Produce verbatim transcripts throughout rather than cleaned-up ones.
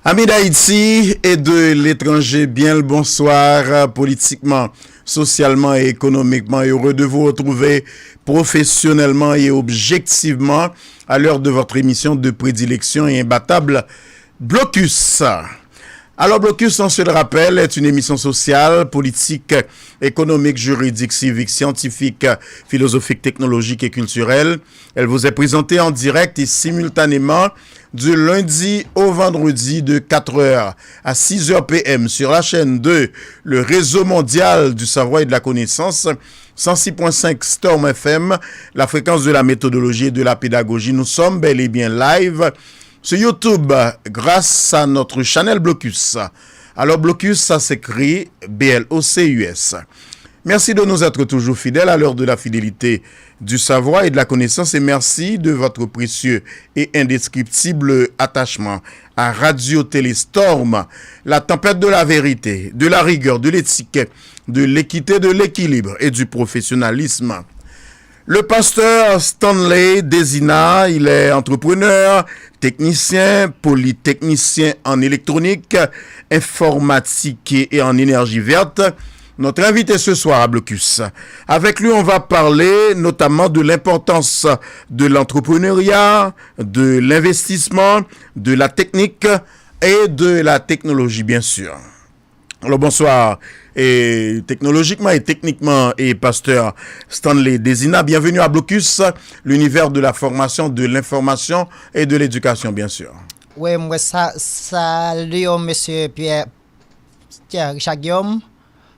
Amis d'Haïti et de l'étranger, bien le bonsoir. Politiquement, socialement et économiquement, heureux de vous retrouver professionnellement et objectivement à l'heure de votre émission de prédilection et imbattable, Blocus. Alors, Blocus, on se le rappelle, est une émission sociale, politique, économique, juridique, civique, scientifique, philosophique, technologique et culturelle. Elle vous est présentée en direct et simultanément du lundi au vendredi de quatre heures à six heures P M sur la chaîne deux, le réseau mondial du savoir et de la connaissance, cent six point cinq Storm F M, la fréquence de la méthodologie et de la pédagogie. Nous sommes bel et bien live sur YouTube grâce à notre channel Blocus. Alors Blocus, ça s'écrit B L O C U S. Merci de nous être toujours fidèles à l'heure de la fidélité, du savoir et de la connaissance, et merci de votre précieux et indescriptible attachement à Radio Télé Storm, la tempête de la vérité, de la rigueur, de l'éthique, de l'équité, de l'équilibre et du professionnalisme. Le pasteur Stanley Dezina, il est entrepreneur, technicien, polytechnicien en électronique, informatique et en énergie verte. Notre invité ce soir à Blocus. Avec lui, on va parler notamment de l'importance de l'entrepreneuriat, de l'investissement, de la technique et de la technologie, bien sûr. Alors, bonsoir. Et technologiquement et techniquement, et pasteur Stanley Dezina, bienvenue à Blocus, l'univers de la formation, de l'information et de l'éducation, bien sûr. Wi, mwen sa, salye w, mesye Pierre, Pierre Richard Guillaume.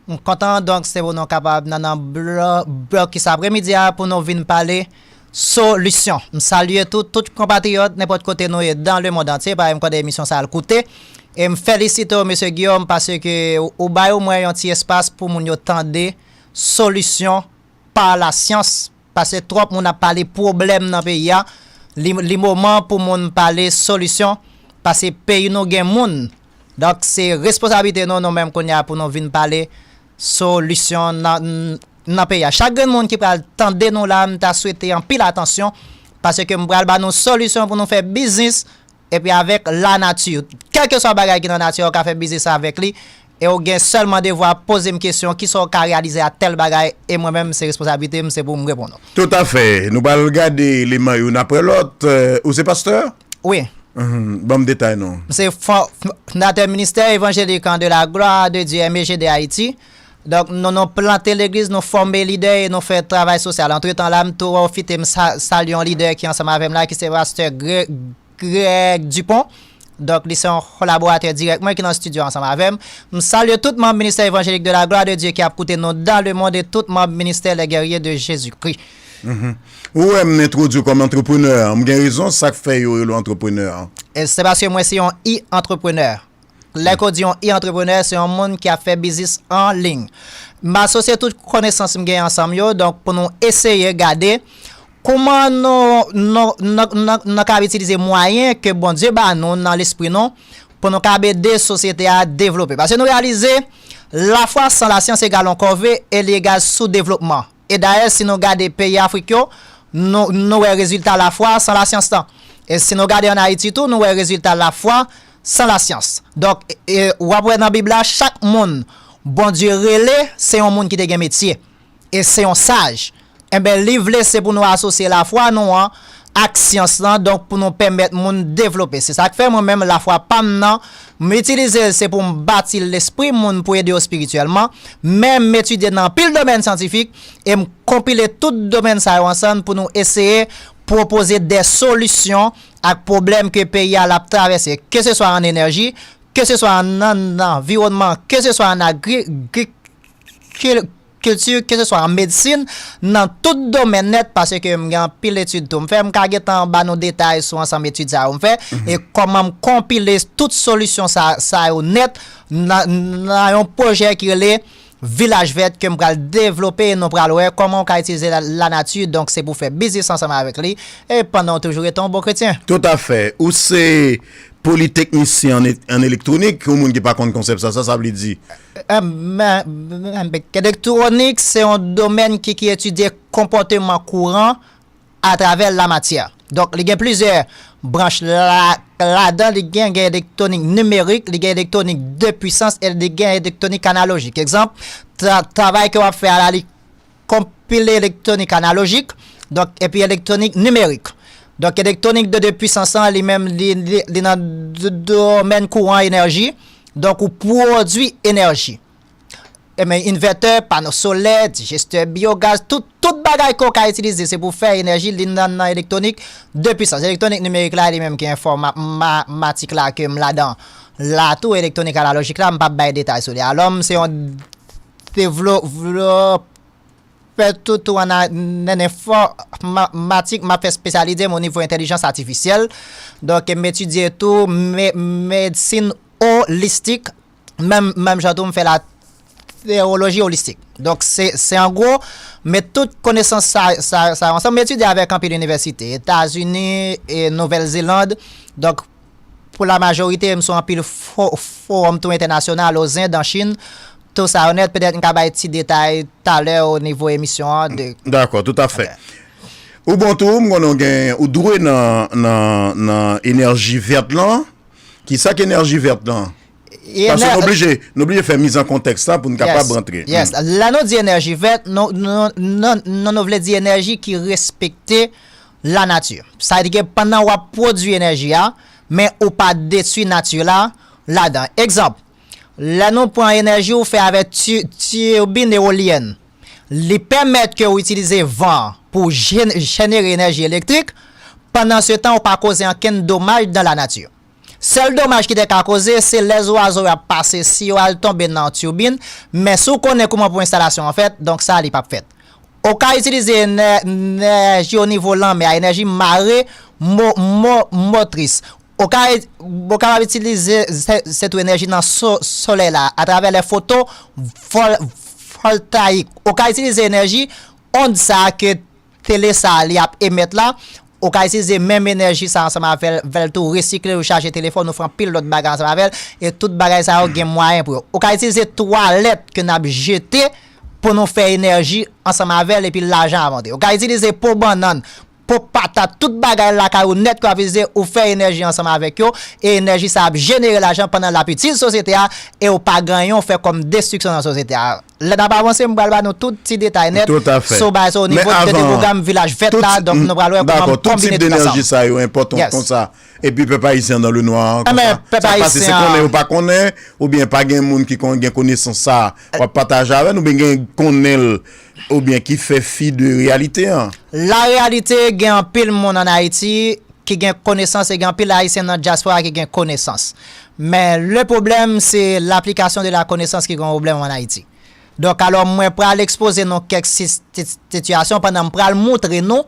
M kontan, donk, se pou nou kapab nan, nan blo-, blokis apremidi a pou nou vin pale solisyon. M salye tout, tout konpatriyòt, nenpòt kote nou ye, dans le monde entier, paske m konnen emisyon sa al koute. E m felisite w, mesye Guillaume, paske ou, ou bay ou mwen yon ti espas pou moun yo tande solisyon pa lasyans, paske twòp moun ap pale pwoblèm nan peyi a. Li, li moman pou moun pale solisyon, paske peyi nou gen moun. Donk, se responsablite nou, nou menm kounye a, pou nou vin pale solisyon nan, nan peyi a. Chak grenn moun ki pral tande nou la, m ta swete anpil atansyon, paske m pral ba nou solisyon pou nou fè biznis, epi avèk lanati. Kèlkeswa bagay ki nan nati a, ou ka fè biznis avèk li, e ou gen sèlman devwa poze m kesyon, kisa w ka reyalize a tèl bagay, e mwen menm, se responsablite m, se pou m reponn ou. Toutafè. Nou pral gade eleman youn apre lòt. Euh, ou se pastè? Wi. Mhm. Ban m detay non. M se fon-, fondatè Ministè Evanjelik de la Gloire de Dieu, M E G D Haïti. Donk, nou, nou plante legliz, nou fòme lidè e nou fè travay sosyal. Antretan la, m tou pwofite m sa-, salye yon lidè ki ansanm avè m la, ki se pastè Grè-, Greg Dupont. Donk, li se yon kolaboratè dirèk mwen ki nan estidyo ansanm avè m. M salye tout manm Ministè Evanjelik de la Gloire de Dieu ki ap koute nou dans le monde e tout manm Ministè Les Guerriers de Jésus-Christ. Mhm. Ou wè m entwodui w kòm antreprenè, m gen rezon, sa k fè yo rele w antreprenè? E se paske mwen se yon e-entrepreneur. Lè ke w di yon e-entrepreneur, se yon moun ki ap fè biznis an liy. M asosye tout konesans m gen ansanm yo, donk pou nou eseye gade kòman nou, nou, nou, nou, nou ka itilize mwayen ke Bondye ba nou nan lespri nou pou nou kab ede sosyete a devlope. Paske nou reyalize, lafwa san lasyans egal yon kòve e li egal soudevlopman. E dayè, si nou gade peyi Afrik yo, nou, nou wè rezilta lafwa san lasyans lan. E si nou gade ann Ayiti tou, nou wè rezilta lafwa san lasyans. Donk, e, e, w ap wè nan Bib la, chak moun Bondye rele, se yon moun ki te gen metye. E se yon saj. Enben, li vle se pou nou asosye lafwa nou an ak syans lan, donk pou nou pèmèt moun devlope. Se sa k fè mwen menm lafwa pa m nan, m itilize l se pou m bati lespri moun pou ede yo espirityèlman, men m etidye nan anpil domèn syantifik e m konpile tout domèn sa yo ansanm pou nou eseye pwopoze de solisyon ak pwoblèm ke peyi a l ap travèse, keseswa an enèji, keseswa an, an anviwònman, keseswa an agri-, agri-, kil-, kilti, keseswa an medsin, nan tout domèn nèt, paske m gen anpil etid tou m fè. M ka gentan ba nou detay sou ansanm etid sa yo m fè, e kòman m konpile tout solisyon sa, sa yo nèt nan, nan yon pwojè ki rele Vilaj Vèt ke m pral devlope e nou pral wè kòman w ka itilize la, lanati, donk se pou fè biznis ansanm avèk li, e pandan w toujou rete yon bon kretyen. Toutafè. Ou se politeknisyen an, an elektwonik, yon moun ki pa konn konsèp sa, sa sa vle di? Elektwonik se yon domèn ki, ki etidye konpòteman kouran atravè lamatyè. Donk, li gen plizyè branch la, ladan, li gen, gen elektwonik nimerik, li gen elektwonik de pwisans e li gen elektwonik analojik. Egzanp, tra- travay ke w ap fè a la, li konpile elektwonik analojik, donk, epi elektwonik nimerik. Donk, elektwonik de, de pwisans lan, li menm, li, li, li nan d- domèn kouran enèji. Donk, ou pwodui enèji. Enben, envètè, pano solè, dijestè, byogaz, tout, tout bagay ke w ka itilize, se pou fè enèji, li nan, nan elektwonik de pwisans. Elektwonik nimerik la, li menm ki enfòmatik la, ke m ladan la tou, elektwonik analojik la, m p ap bay detay sou li. Alò, m se yon devlopè tou, tou an a- nan enfòmatik, m ap fè espesyalite m o nivo entèlijans atifisyèl. Donk, m etidye tou me- medsin olistik, menm, menm jan tou m fè la tewoloji olistik. Donk, se, se an gwo, met tout konesans sa, sa, sa yo ansanm. M etidye avèk anpil inivèsite, Etazini e Nouvèl Zeland. Donk, pou la majorite, m sou anpil fo- fowòm tou entènasyonal, o Zend, an Chin, tou sa yo nèt. Petèt, m ka bay ti detay talè o nivo emisyon an. De... Dakò, toutafè. Ok. Ou bon tou, m konnen w gen, ou dwe nan, nan, nan enèji vèt lan. Kisa k enèji vèt lan? Paske nou oblije, nou oblije fè miz an kontèks la pou n kapab rantre. Yes. Lè nou di enèji vèt, nou, nou, nou, nou, nou vle di enèji ki respekte lanati. Sa vle di ke pandan w ap pwodui enèji a, men ou pa detwi nati la ladan. Egzanp, lè nou pran enèji ou fè avèk ti- tibin ewolyèn, li pèmèt ke w itilize van an pou jen- jenere enèji elektrik, pandan se tan ou pa koze ankenn domaj nan lanati. Sèl domaj ki te ka koze, se lè zwazo yo ap pase, si yo al tonbe nan tibin, men si w konnen kouman pou enstalasyon an fèt, donk sa, li p ap fèt. Ou ka itilize enè- enèji o nivo lanmè a, enèji mare mo- mo- motris. Ou ka, ou kapab itilize se- se tou enèji nan so- solèy la atravè lè foto vòl- vòltayik. Ou ka itilize enèji ond sa a ke tele sa a li ap emèt la. Ou ka itilize menm enèji sa a ansanm avè l, vè l tou resikle, ou chaje telefòn, ou fè anpil lòt bagay ansanm avè l, e tout bagay sa yo gen mwayen pou yo. Ou ka itilize twalèt ke n ap jete pou nou fè enèji ansanm avè l, epi lajan ap antre. Ou ka itilize po bannann, po patat, tout bagay lakay ou nèt ke w ap itilize, ou fè enèji ansanm avèk yo, e enèji sa ap jenere lajan pandan l ap itil sosyete a, e ou pa gen anyen w fè kòm destriksyon nan sosyete a. Lè n ap avanse, m pral ba nou tout ti detay nèt sou bagay sa o nivo de pwogram Vilaj Vèt la. Donk, nou pral wè kòman m konbine tout ansanm. Tout tip denèji sa yo enpòtan konsa. Epi pèp ayisyen nan lenwa konsa. Sa pase se konnen yo pa konnen, oubyen pa gen moun ki kon- gen konesans sa w ap pataje avè n, oubyen gen konnen l, oubyen ki fè fi de reyalite an. La reyalite, gen anpil moun ann Ayiti ki gen konesans e gen anpil Ayisyen nan dyaspora ki gen konesans. Men le pwoblèm, se laplikasyon de la konesans ki gen yon pwoblèm ann Ayiti. Donk, alò, mwen pral ekspoze nou kèk si- ti- sitiyasyon pandan m pral moutre nou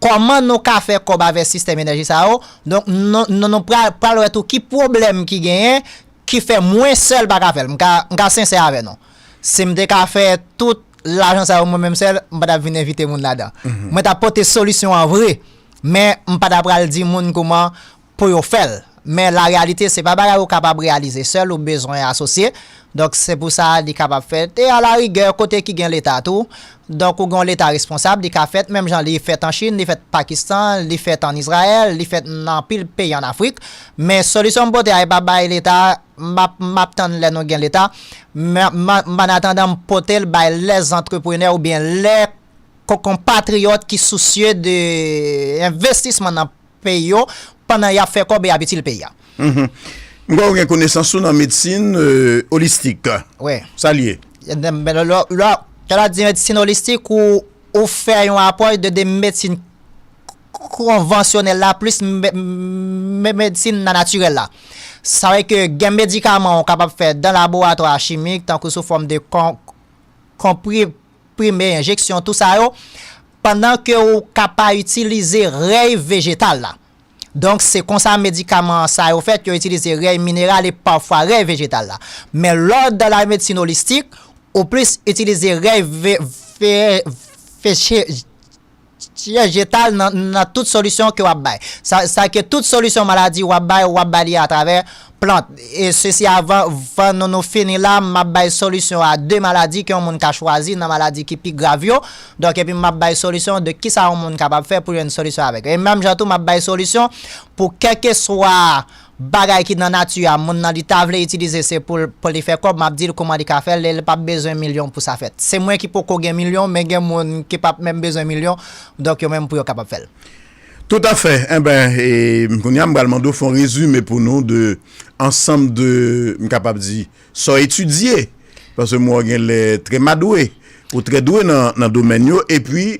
kòman nou ka fè kòb avèk sistèm enèji sa yo. Donk, nou, nou, nou pral, pral wè tou ki pwoblèm ki genyen ki fè mwen sèl pa ka fè l. M ka, m ka sensè avè nou. Si m te ka fè tout lajan sa yo mwen menm sèl, m pa t ap vin envite moun ladan. Mwen t ap pote solisyon an vre, men m pa t ap pral di moun kouman pou yo fè l. Men la reyalite, se pa bagay ou kapab reyalize sèl, ou bezwen asosye. Donk, se pou sa li kapab fèt. E alarigè, kote ki gen Leta tou, donk ou gen yon Leta responsab, li ka fèt, menm jan li fèt an Chin, li fèt Pakistan, li fèt an Izrayèl, li fèt nan anpil peyi an Afrik. Men solisyon m pote a, e pa bay Leta, m ap, m ap tann lè nou gen Leta. Men, men, men an atandan, m pote l bay lè zantreprenè oubyen lè ko- konpatriyòt ki sousye de envestisman nan peyi yo pandan y ap fè kòb e y ap itil peyi a. M kwè ou gen konesans ou nan medsin, euh, olistik. Wi. Sa l ye? Men lè, lè, lè, lè w ap di medsin olistik, ou, ou fè yon apwòch de, de medsin konvansyonèl la plis me- me- medsin natirèl la. Sa vle ke gen medikaman ou kapab fè dan laboratwa chimik, tankou sou fòm de kon- konpri- prime, enjeksyon, tou sa yo, pandan ke ou ka pa itilize rèy vejetal la. Donk, se konsa medikaman sa yo fèt, yo itilize rèy mineral e pafwa rèy vejetal la. Men lè w dan la medsin olistik, ou plis itilize rèy ve- ve- veje- syèj eta l nan, nan tout solisyon ke w ap bay. Sa, sa ke tout solisyon maladi w ap bay, w ap bay li atravè plant. E sesi avan, avan nou, nou fini la, m ap bay solisyon a de maladi ke yon moun ka chwazi nan maladi ki pi grav yo. Donk, epi m ap bay solisyon de kisa yon moun kapab fè pou jwenn solisyon avèk. E menm jan tou, m ap bay solisyon pou kèlkeswa bagay ki nan nati a, moun nan li ta vle itilize, se pou l, pou li fè kòb, m ap di l kouman li ka fè l, e l p ap bezwen milyon pou sa fèt. Se mwen ki poko gen milyon, men gen moun ki p ap menm bezwen milyon, donk yo menm pou yo kapab fè l. Toutafè. Enben, e, kounye a, m pral mande w fè yon rezime pou nou de ansanm de, m kapab di, sa w etidye. Paske m wè w genlè trè madwe, ou trè dwe nan, nan domèn yo, epi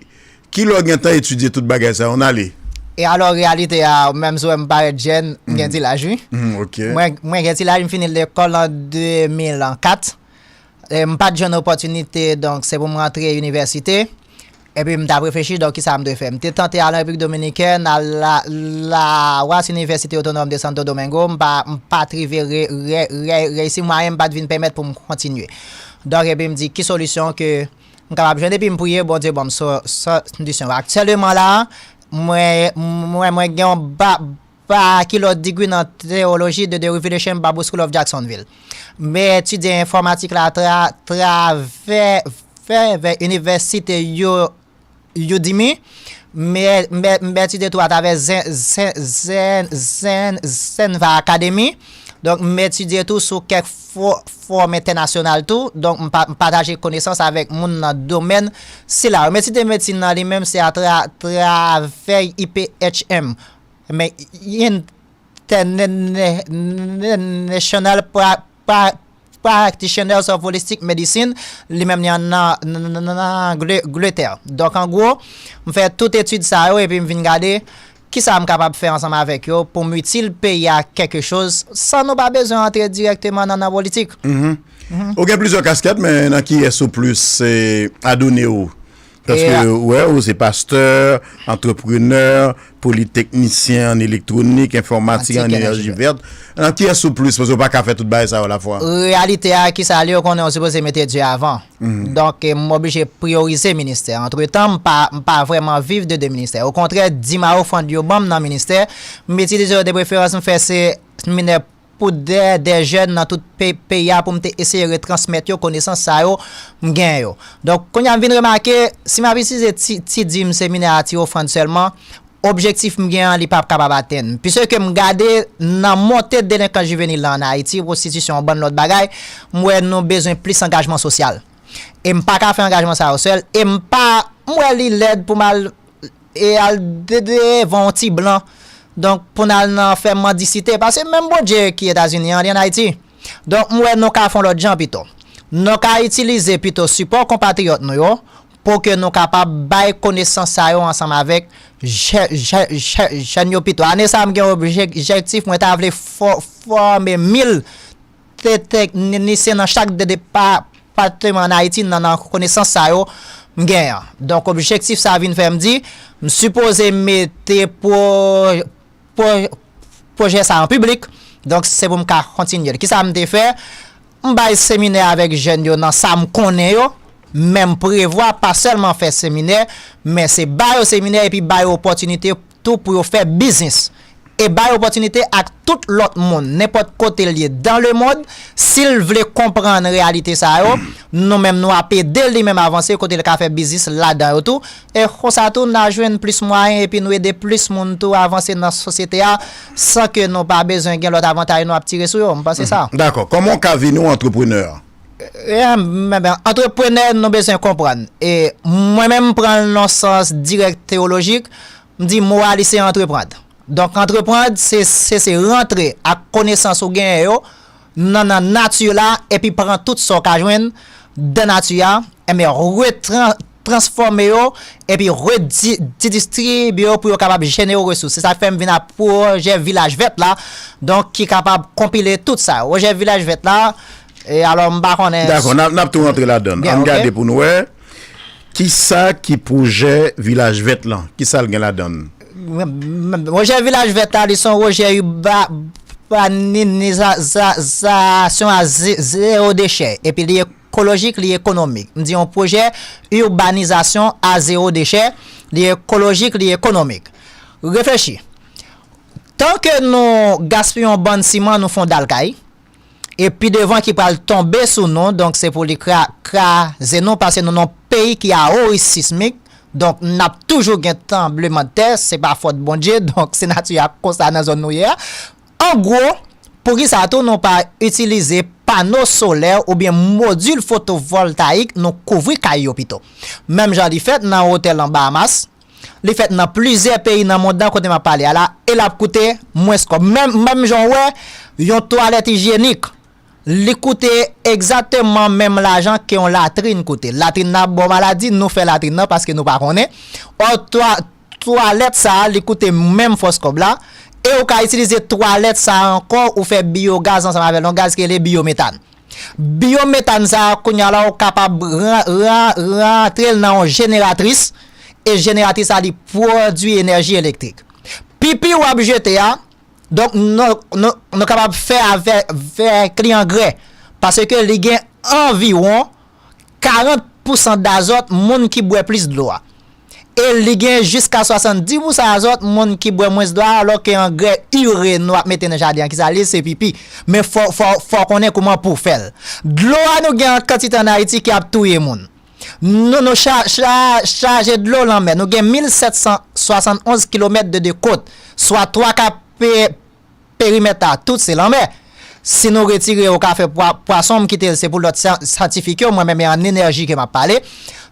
kilè w gentan etidye tout bagay sa yo, ann ale. E alò, reyalite a, menm si w wè m parèt jèn, m gen ti laj, wi. Mhm, ok. Mwen, mwen gen ti laj, m fini lekòl an de mil kat. E m pa t jwenn opòtinite, donk se pou m rantre inivèsite. Epi m t ap reflechi, donk, kisa m dwe fè. M te tante al an Repiblik Dominikèn, al la, Lawas, Inivèsite Otonòm de Santo Domingo. M pa, m pa t rive re, re, re, reyisi mwayen, m pa t vin pèmèt pou m kontinye. Donk, epi m di, ki solisyon ke m kapab jwenn? Epi m priye, Bondye ban m so, solisyon. Aktyèlman la, mwen, mwen, mwen gen yon ba, bachelor degree nan teyoloji de The Revelation Bible School of Jacksonville. M etidye enfòmatik la tra, travè, vè, vè inivèsite yo, Udemy. M, m, m etidye tou atravè Zen, Zen, Zen, Zen, Zenva Academy. Donk, m etidye tou sou kèk fò, fòm entènasyonal tou. Donk, m pa, m pataje konesans avèk moun nan domèn sila yo. M etidye medsin nan li menm, se atra, travè I P H M. Men, International pra, pra, Practitioners of Holistic Medicine, li menm li an nan, nan, nan, nan, nan Angle, Angletè. Donk, an gwo, m fè tout etid sa yo epi m vin gade kisa m kapab fè ansanm avèk yo pou m itil peyi a kèlke choz san nou pa bezwen antre dirèkteman nan, nan politik. Mhm. Mhm. Ou gen plizyè kaskèt, men nan kiyès ou plis, eh, adone w? Paske, e, ou wè, ou se pastè, antreprenè, politeknisyen an elektwonik, enfòmatik, an enèji vèt. Nan kiyès ou plis, paske ou pa ka fè tout bagay sa yo alafwa. Reyalite a, kisa l ye, ou konnen ou sipoze mete Dye avan. Mhm. Donk, eh, m oblije priyorize ministè. Antretan, m pa, m pa vrèman viv de de ministè. Okontrè, dim a ofrann yo ban m nan ministè, m itilize yo de preferans, m fè se seminè pou de, de jèn nan tout pe, peyi a pou m te eseye retransmèt yo konesans sa yo m gen yo. Donk, kounye a m vin remake, si m ap itilize ti, ti dim seminè a, ti ofrann sèlman, objektif m gen an, li p ap kapab atenn. Piske m gade nan monte delenkan jivenil la ann Ayiti, pwostitisyon, yon bann lòt bagay, m wè nou bezwen plis angajman sosyal. E m pa ka fè angajman sa yo sèl, e m pa, m wè li lèd pou m al e al de, devan yon ti blan. Donk, pou n al nan fè mandisite, paske menm Bondye ki Etazini an, li ann Ayiti. Donk, m wè nou ka fè yon lòt jan pito. Nou ka itilize pito sipò konpatriyòt nou yo, pou ke nou kapab bay konesans sa yo ansanm avèk jè, jè, jè, jèn yo pito. Ane sa a, m gen objektif, mwen ta vle fò, fòme mil te, teknisyen nan chak de, depa, patreman ann Ayiti nan, nan konesans sa yo m genyen an. Donk, objektif sa a vin fè m di, m sipoze mete pwo, pwo, pwojè sa a an piblik. Donk, se pou m ka kontinye l. Kisa m te fè? M bay seminè avèk jèn yo nan sa m konnen yo, men m prevwa pa sèlman fè seminè, men se ba yo seminè epi ba yo opòtinite tou pou yo fè biznis. E bay opòtinite ak tout lòt moun, nenpòt kote l ye dans le monde, si l vle konprann reyalite sa yo, nou menm nou ap ede l li menm avanse kote l ka fè biznis ladan yo tou. E konsa tou, n a jwenn plis mwayen epi nou ede plis moun tou avanse nan sosyete a, san ke nou pa bezwen gen lòt avantay nou ap tire sou yo. M panse sa. Dakò. Kòman w ka vin yon antreprenè? E, men, men, antreprenè, nou bezwen konprann. E mwen menm, m pran l nan sans dirèk teyolojik, m di mo a, li se antreprann. Donk, antreprann, se, se, se rantre ak konesans ou genyen yo nan, nan nati la, epi pran tout sa w ka jwenn dan nati a, enben, retran-, transfòme yo, epi redi-, distribye yo pou yo kapab jenere resous. Se sa k fè m vin ak pwojè Vilaj Vèt la, donk, ki kapab konpile tout sa. Pwojè Vilaj Vèt la, e alò, m pa konnen. Dakò, n ap, n ap tou rantre ladan l. Byen, ann gade pou n wè. Kisa ki pwojè Vilaj Vèt lan? Kisa l gen ladan l? Pwojè Vilaj Vèt la, li se yon pwojè ibabanizasyon a ze-, zewo dechè. Epi li ekolojik, li ekonomik. M di yon pwojè ibanizasyon a zewo dechè. li ekolojik, li ekonomik. Reflechi. Tan ke nou gaspiye yon bann siman, nou fè yon dal kay. E pi devan ki pral tonbe sou nou, donk se pou li kra-, kraze nou, paske nou nan yon peyi ki a o risk sismik, donk n ap toujou gen tranblemanntè, se pa fòt Bondye, donk se nati a konsa nan zòn nou ye a. An gwo, poukisa tou nou pa itilize pano solè oubyen modil fotovoltayik, nou kouvri kay yo pito? Menm jan li fèt nan otèl nan Bahamas, li fèt nan plizyè peyi nan mond lan kote m ap pale a la, e l ap koute mwens kòb. Menm, menm jan w wè, yon twalèt ijyenik, li koute egzakteman menm lajan ke yon latrin koute. Latrin nan ap ba w maladi, nou fè latrin nan paske nou pa konnen. Ò, twa-, twalèt sa a, li koute menm fòs kòb la, e ou ka itilize twalèt sa a ankò, ou fè biyogaz ansanm avè l, yon gaz ki rele biyometàn. Biyometàn sa a, kounye a la, ou kapab ran-, ran-, rantre l nan yon jeneratris, e jeneratris sa, li pwodui enèji elektrik. Pipi w ap jete a, donk, nou, nou, nou kapab fè avè-, avèk li angrè, paske li gen anviwon karant pousan dazòt moun ki bwè plis dlo a. E li gen jiska swasanndis pousan azòt moun ki bwè mwens dlo a, alò ke angrè ire nou ap mete nan jaden an, ki sa li ye, se pipi. Men fò, fò, fò w konnen kouman pou w fè l. Dlo a nou gen an kantite ann Ayiti ki ap touye moun. Nou, nou cha-, cha-, chaje dlo lanmè. Nou gen mil sèt san swasann onz kilomèt de, de kot, swa twa ka pe-, perimèt la, tout se lanmè. Si nou retire yo ka fè pwa-, pwason, m kite l, se pou lòt syan-, syantifik yo, mwen menm e an enèji ke m ap pale.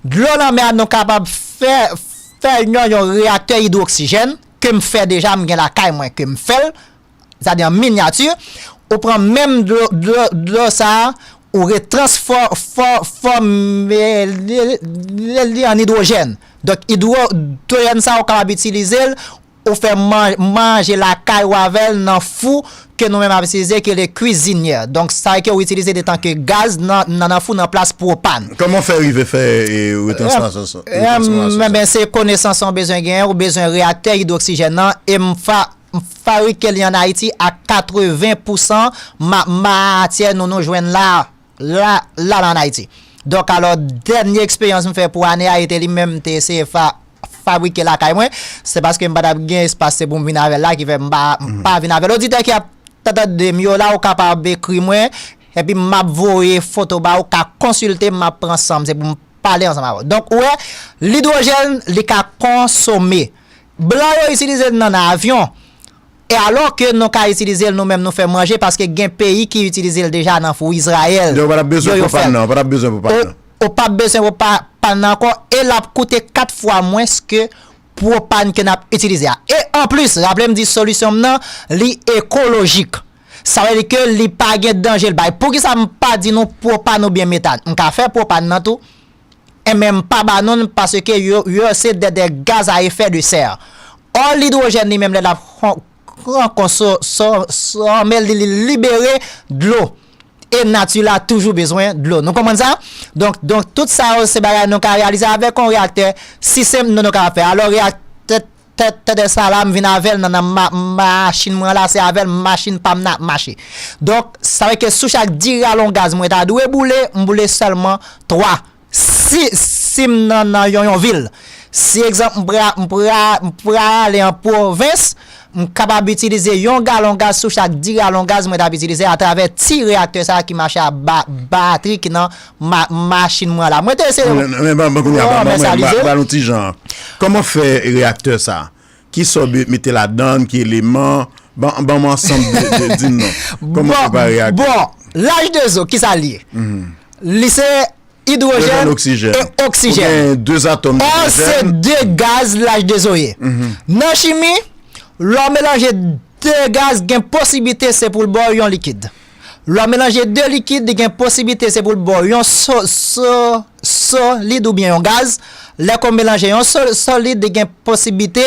Dlo lanmè a, nou kapab fè, fè yon, yon reyaktè idwoksijèn, ke m fè deja, m gen lakay mwen, ke m fè l. Sa di an minyati, ou pran menm dlo, dlo, dlo sa a, ou retransfò-, fò-, fòme li, li, li an idwojèn. Donk, idwojèn sa, ou kapab itilize l, ou fè man-, manje lakay ou avè l nan fou ke nou menm ap itilize, ke le kwizinyè. Donk, sa ke ou itilize detan ke gaz nan, nan, nan fou nan plas pwopàn. Kòman w fè rive fè, e, retransfòmasyon sa? Em, em, men, se konesans ou bezwen genyen, ou bezwen reyaktè idwoksijèn nan, e m fa-, m fabrike li an Ayiti a katreven pousan ma-, matyè nou, nou jwenn la, la, la, la an Ayiti. Donk, alò, dènye eksperyans m fè pou ane a, e te li menm m te eseye fa-, fabrike lakay mwen, se paske m pa t ap gen espas, se pou m vin avè l la, ki fè m pa, m pa vin avè l. Oditè ki ap tande m yo la, ou kapab ekri mwen, epi m ap voye foto ba ou, ka konsilte m, m ap pran san m, se pou m pale ansanm avè w. Donk, ou wè, lidwojèn, li ka konsome. Blan yo itilize l nan, nan avyon. E alò ke nou ka itilize l nou menm, nou fè manje, paske gen peyi ki itilize l deja nan fou. Izrayèl, yo, yo fè l. Yo pa t ap bezwen pwopàn nan, yo pa t ap bezwen pwopàn nan. Ou p ap bezwen pwopàn nan ankò, e l ap koute kat fwa mwens ke pwopàn ke n ap itilize a. E anplis, raple m di solisyon m nan, li ekolojik. Sa vle di ke li pa gen danje l bay. Poukisa m pa di nou pwopàn oubyen metàn? M ka fè pwopàn nan tou. Enben, m pa ba non l paske yo, yo se de, de gaz a efè de sè. Ò, lidwojèn li menm, lè l ap ran-, rankon so-, so-, somè, li, li libere dlo. E nati la toujou bezwen dlo. Nou konprann sa? Donk, donk, tout sa yo se bagay nou ka reyalize avèk yon reyaktè. Si se nou, nou ka fè. Alò, reyaktè tè, tè de sa la, m vin avè l nan, nan ma-, machin mwen la, se avè l machin pa m nan ap mache. Donk, sa vle ke sou chak dis galon gaz mwen ta dwe boule, m boule sèlman twa. Si, si m nan, nan yon, yon vil, si egzanp, m pra-, m pra-, m prale an pwovens, m kapab itilize yon galon gaz sou chak dis galon gaz mwen t ap itilize atravè ti reyaktè sa a ki mache a ba-, batri ki nan ma-, machin mwen la. Mwen te eseye ranmèsalize l. Ba nou ti jan. Kòman fè reyaktè sa? Kisa w be-, mete ladan l, ki eleman? Ban, ban m ansanm de, de, di m non. Kòman w prepare reyaktè? Bon, laj de zo, kisa l ye? Li se idwojèn e oksijèn. Ou gen de atòm idwojèn. Ò, se de gaz laj de zo ye. Nan chimi, lè w melanje de gaz, gen posiblite se pou l ba w yon likid. Lè w melanje de likid, li gen posiblite se pou l ba w yon so-, so-, solid oubyen yon gaz. Lè ke w melanje yon so-, solid, li gen posiblite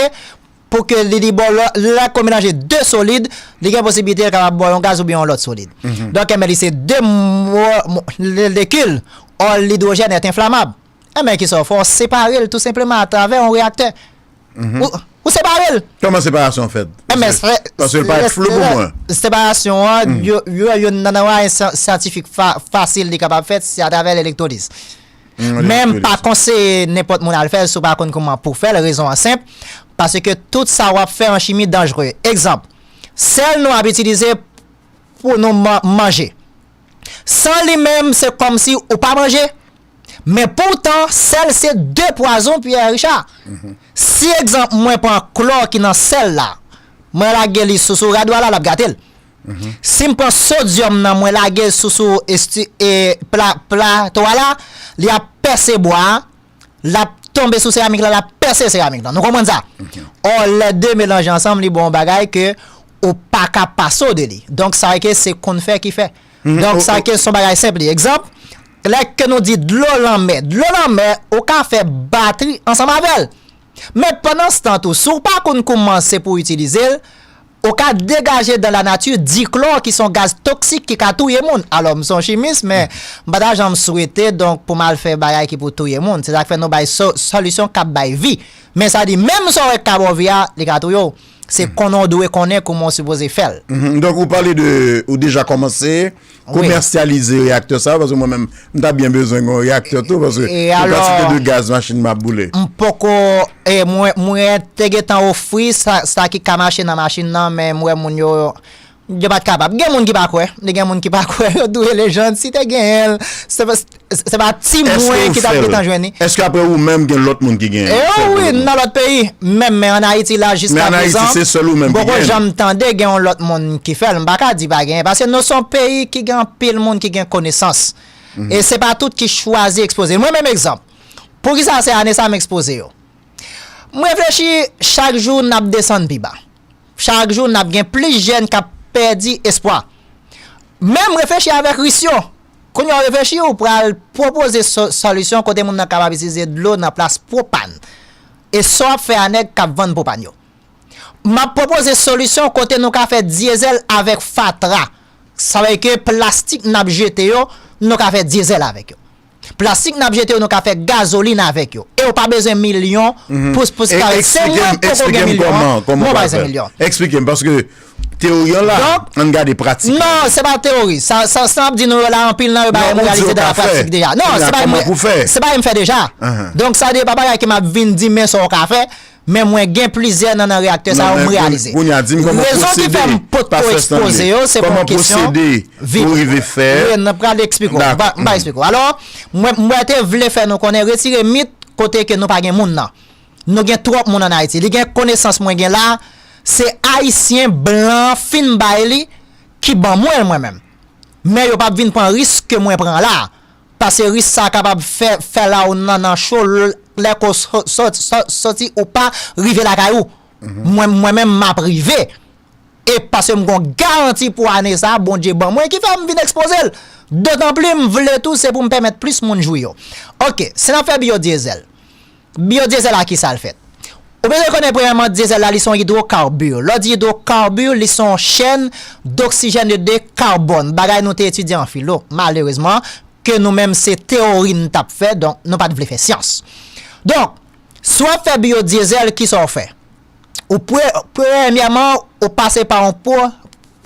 pou ke li, li ba w lè, lè ke w melanje de solid, li gen posiblite l kapab ba w yon gaz oubyen yon lòt solid. Donk, enben, li se de mo-, mo-, molekil, ò, lidwojèn est inflammable. Enben, kisa w fè? W separe l tou senpleman atravè yon reyaktè. Ou, ou separe l. Kòman separasyon an fèt? Enben, paske l parèt flou pou mwen. Separasyon an, yo, yo, yo nan, nan mwayen syan-, syantifik fa-, fasil li kapab fèt, se atravè elektoliz. Men m pa konseye nenpòt moun al fè l si w pa konn kòman pou fè l. Rezon an senp, paske tout sa w ap fè an chimi danjre. Egzanp, sèl nou ap itilize pou nou manje. San li menm, se kòmsi ou pa manje. Men poutan, sèl se de pwazon, Pierre Richard. Si, egzanp, mwen pran klò ki nan sèl la, mwen lage li sou, sou radwa la, l ap gate l. Si m pran sodyòm nan, mwen lage l sou, sou esti, e, pla, plato a la, li ap pèse bwa a, l ap tonbe sou seramik la, l ap pèse seramik la. Nou konprann sa? Ò, lè de melanje ansanm, li ba w yon bagay ke ou pa ka pase w de li. Donk, sa vle ke se konn fè ki fè. Donk, sa vle ke se yon bagay senp li. Egzanp, lè ke nou di dlo lanmè, dlo lanmè, ou ka fè batri ansanm avè l. Men pandanstan tou, si w pa konn kòman se pou w itilize l, ou ka degaje dan lanati diklò ki se yon gaz toksik ki ka touye moun. Alò, m se yon chimis, men m pa ta janm swete, donk, pou m al fè bagay ki pou touye moun. Se sa k fè nou bay so, solisyon k ap bay vi. Men sa di, menm sa w wè k ka ba w vi a, li ka touye w. Se konnen w dwe konnen kòman w sipoze fè l. Donk, ou pale de, ou deja kòmanse komèsyalize reyaktè sa, paske mwen menm, m ta byen bezwen yon reyaktè tou, paske gen kantite de gaz machin m ap boule. M poko, e, mwen, mwen te gentan ofri sa, sa ki ka mache nan machin nan, men m wè moun yo, yo pa t kapab. Gen moun ki pa kwè, gen moun ki pa kwè, yo dwe lejand, si te genyen l, se pa, se pa ti mwen ki t ap gentan jwenn li. Èske apre ou menm gen lòt moun ki genyen l? E wi, nan lòt peyi. Menm, men ann Ayiti la, jiska prezan, m poko janm tande gen yon lòt moun ki fè l. M pa ka di pa genyen. Paske nou se yon peyi ki gen anpil moun ki gen konesans. E se pa tout ki chwazi ekspoze l. Mwen menm egzanp, poukisa se ane sa m ekspoze yo? M reflechi, chak jou n ap desann pi ba. Chak jou n ap gen plis jèn k ap pèdi espwa. Men m reflechi avèk risk yo. Kounye a w reflechi, ou pral pwopoze so, solisyon kote moun nan kapab itilize dlo nan plas pwopàn. E sa w ap fè a nèg k ap vann pwopàn yo. M ap pwopoze solisyon kote nou ka fè dyezèl avèk fatra. Sa vle ke plastik n ap jete yo, nou ka fè dyezèl avèk yo. Plastik n ap jete yo, nou ka fè gazolin avèk yo. E w pa bezwen milyon pou, pou se kare. Se mwen k poko gen milyon an, mwen pa bezwen milyon. Eksplike m, paske teori an la, ann gade pratik la. Non, se pa teori. Sa, sa, sa m ap di nou yo la, anpil nan yo bay m reyalize dan la pratik deja. Non, se pa mwen, se pa mwen fè deja. Donk, sa de pa bagay ke m ap vin di, men sa w ka fè. Men mwen gen plizyè nan, nan reyaktè sa yo m reyalize. Rezon ki fè m potko ekspoze yo, se pou yon kesyon vi. Wi, m pral eksplike w. M va, m va eksplike w. Alò, mwen, mwen te vle fè nou konnen, retire mit kote ke nou pa gen moun nan. Nou gen twòp moun ann Ayiti. Li gen konesans mwen gen la, se Ayisyen blan fin bay li ki ban mwen l mwen menm. Men yo p ap vin pran risk ke mwen pran la. Paske risk sa a kapab fè, fè la ou nan, nan cho, lè ke w sò, sò, sò, sòti ou pa rive lakay ou. Mwen, mwen menm m ap rive. E paske m gen yon garanti pou ane sa a, Bondye ban mwen, ki fè m vin ekspoze l. Dotanpli m vle tou, se pou m pèmèt plis moun jwi yo. Oke, si n ap fè byodyezèl. Byodyezèl a kisa l fèt? Ou bezwen konnen premyèman dyezèl la, li se yon idwokarbir. Lè w di idwokarbir, li se yon chèn doksijèn e de kabòn. Bagay nou te etidye an filo. Malerezman, ke nou menm se teyori n t ap fè, donk nou pa t vle fè syans. Donk, si w ap fè byodyezèl, kisa w fè? Ou pre, premyèman, ou pase pa yon pwo,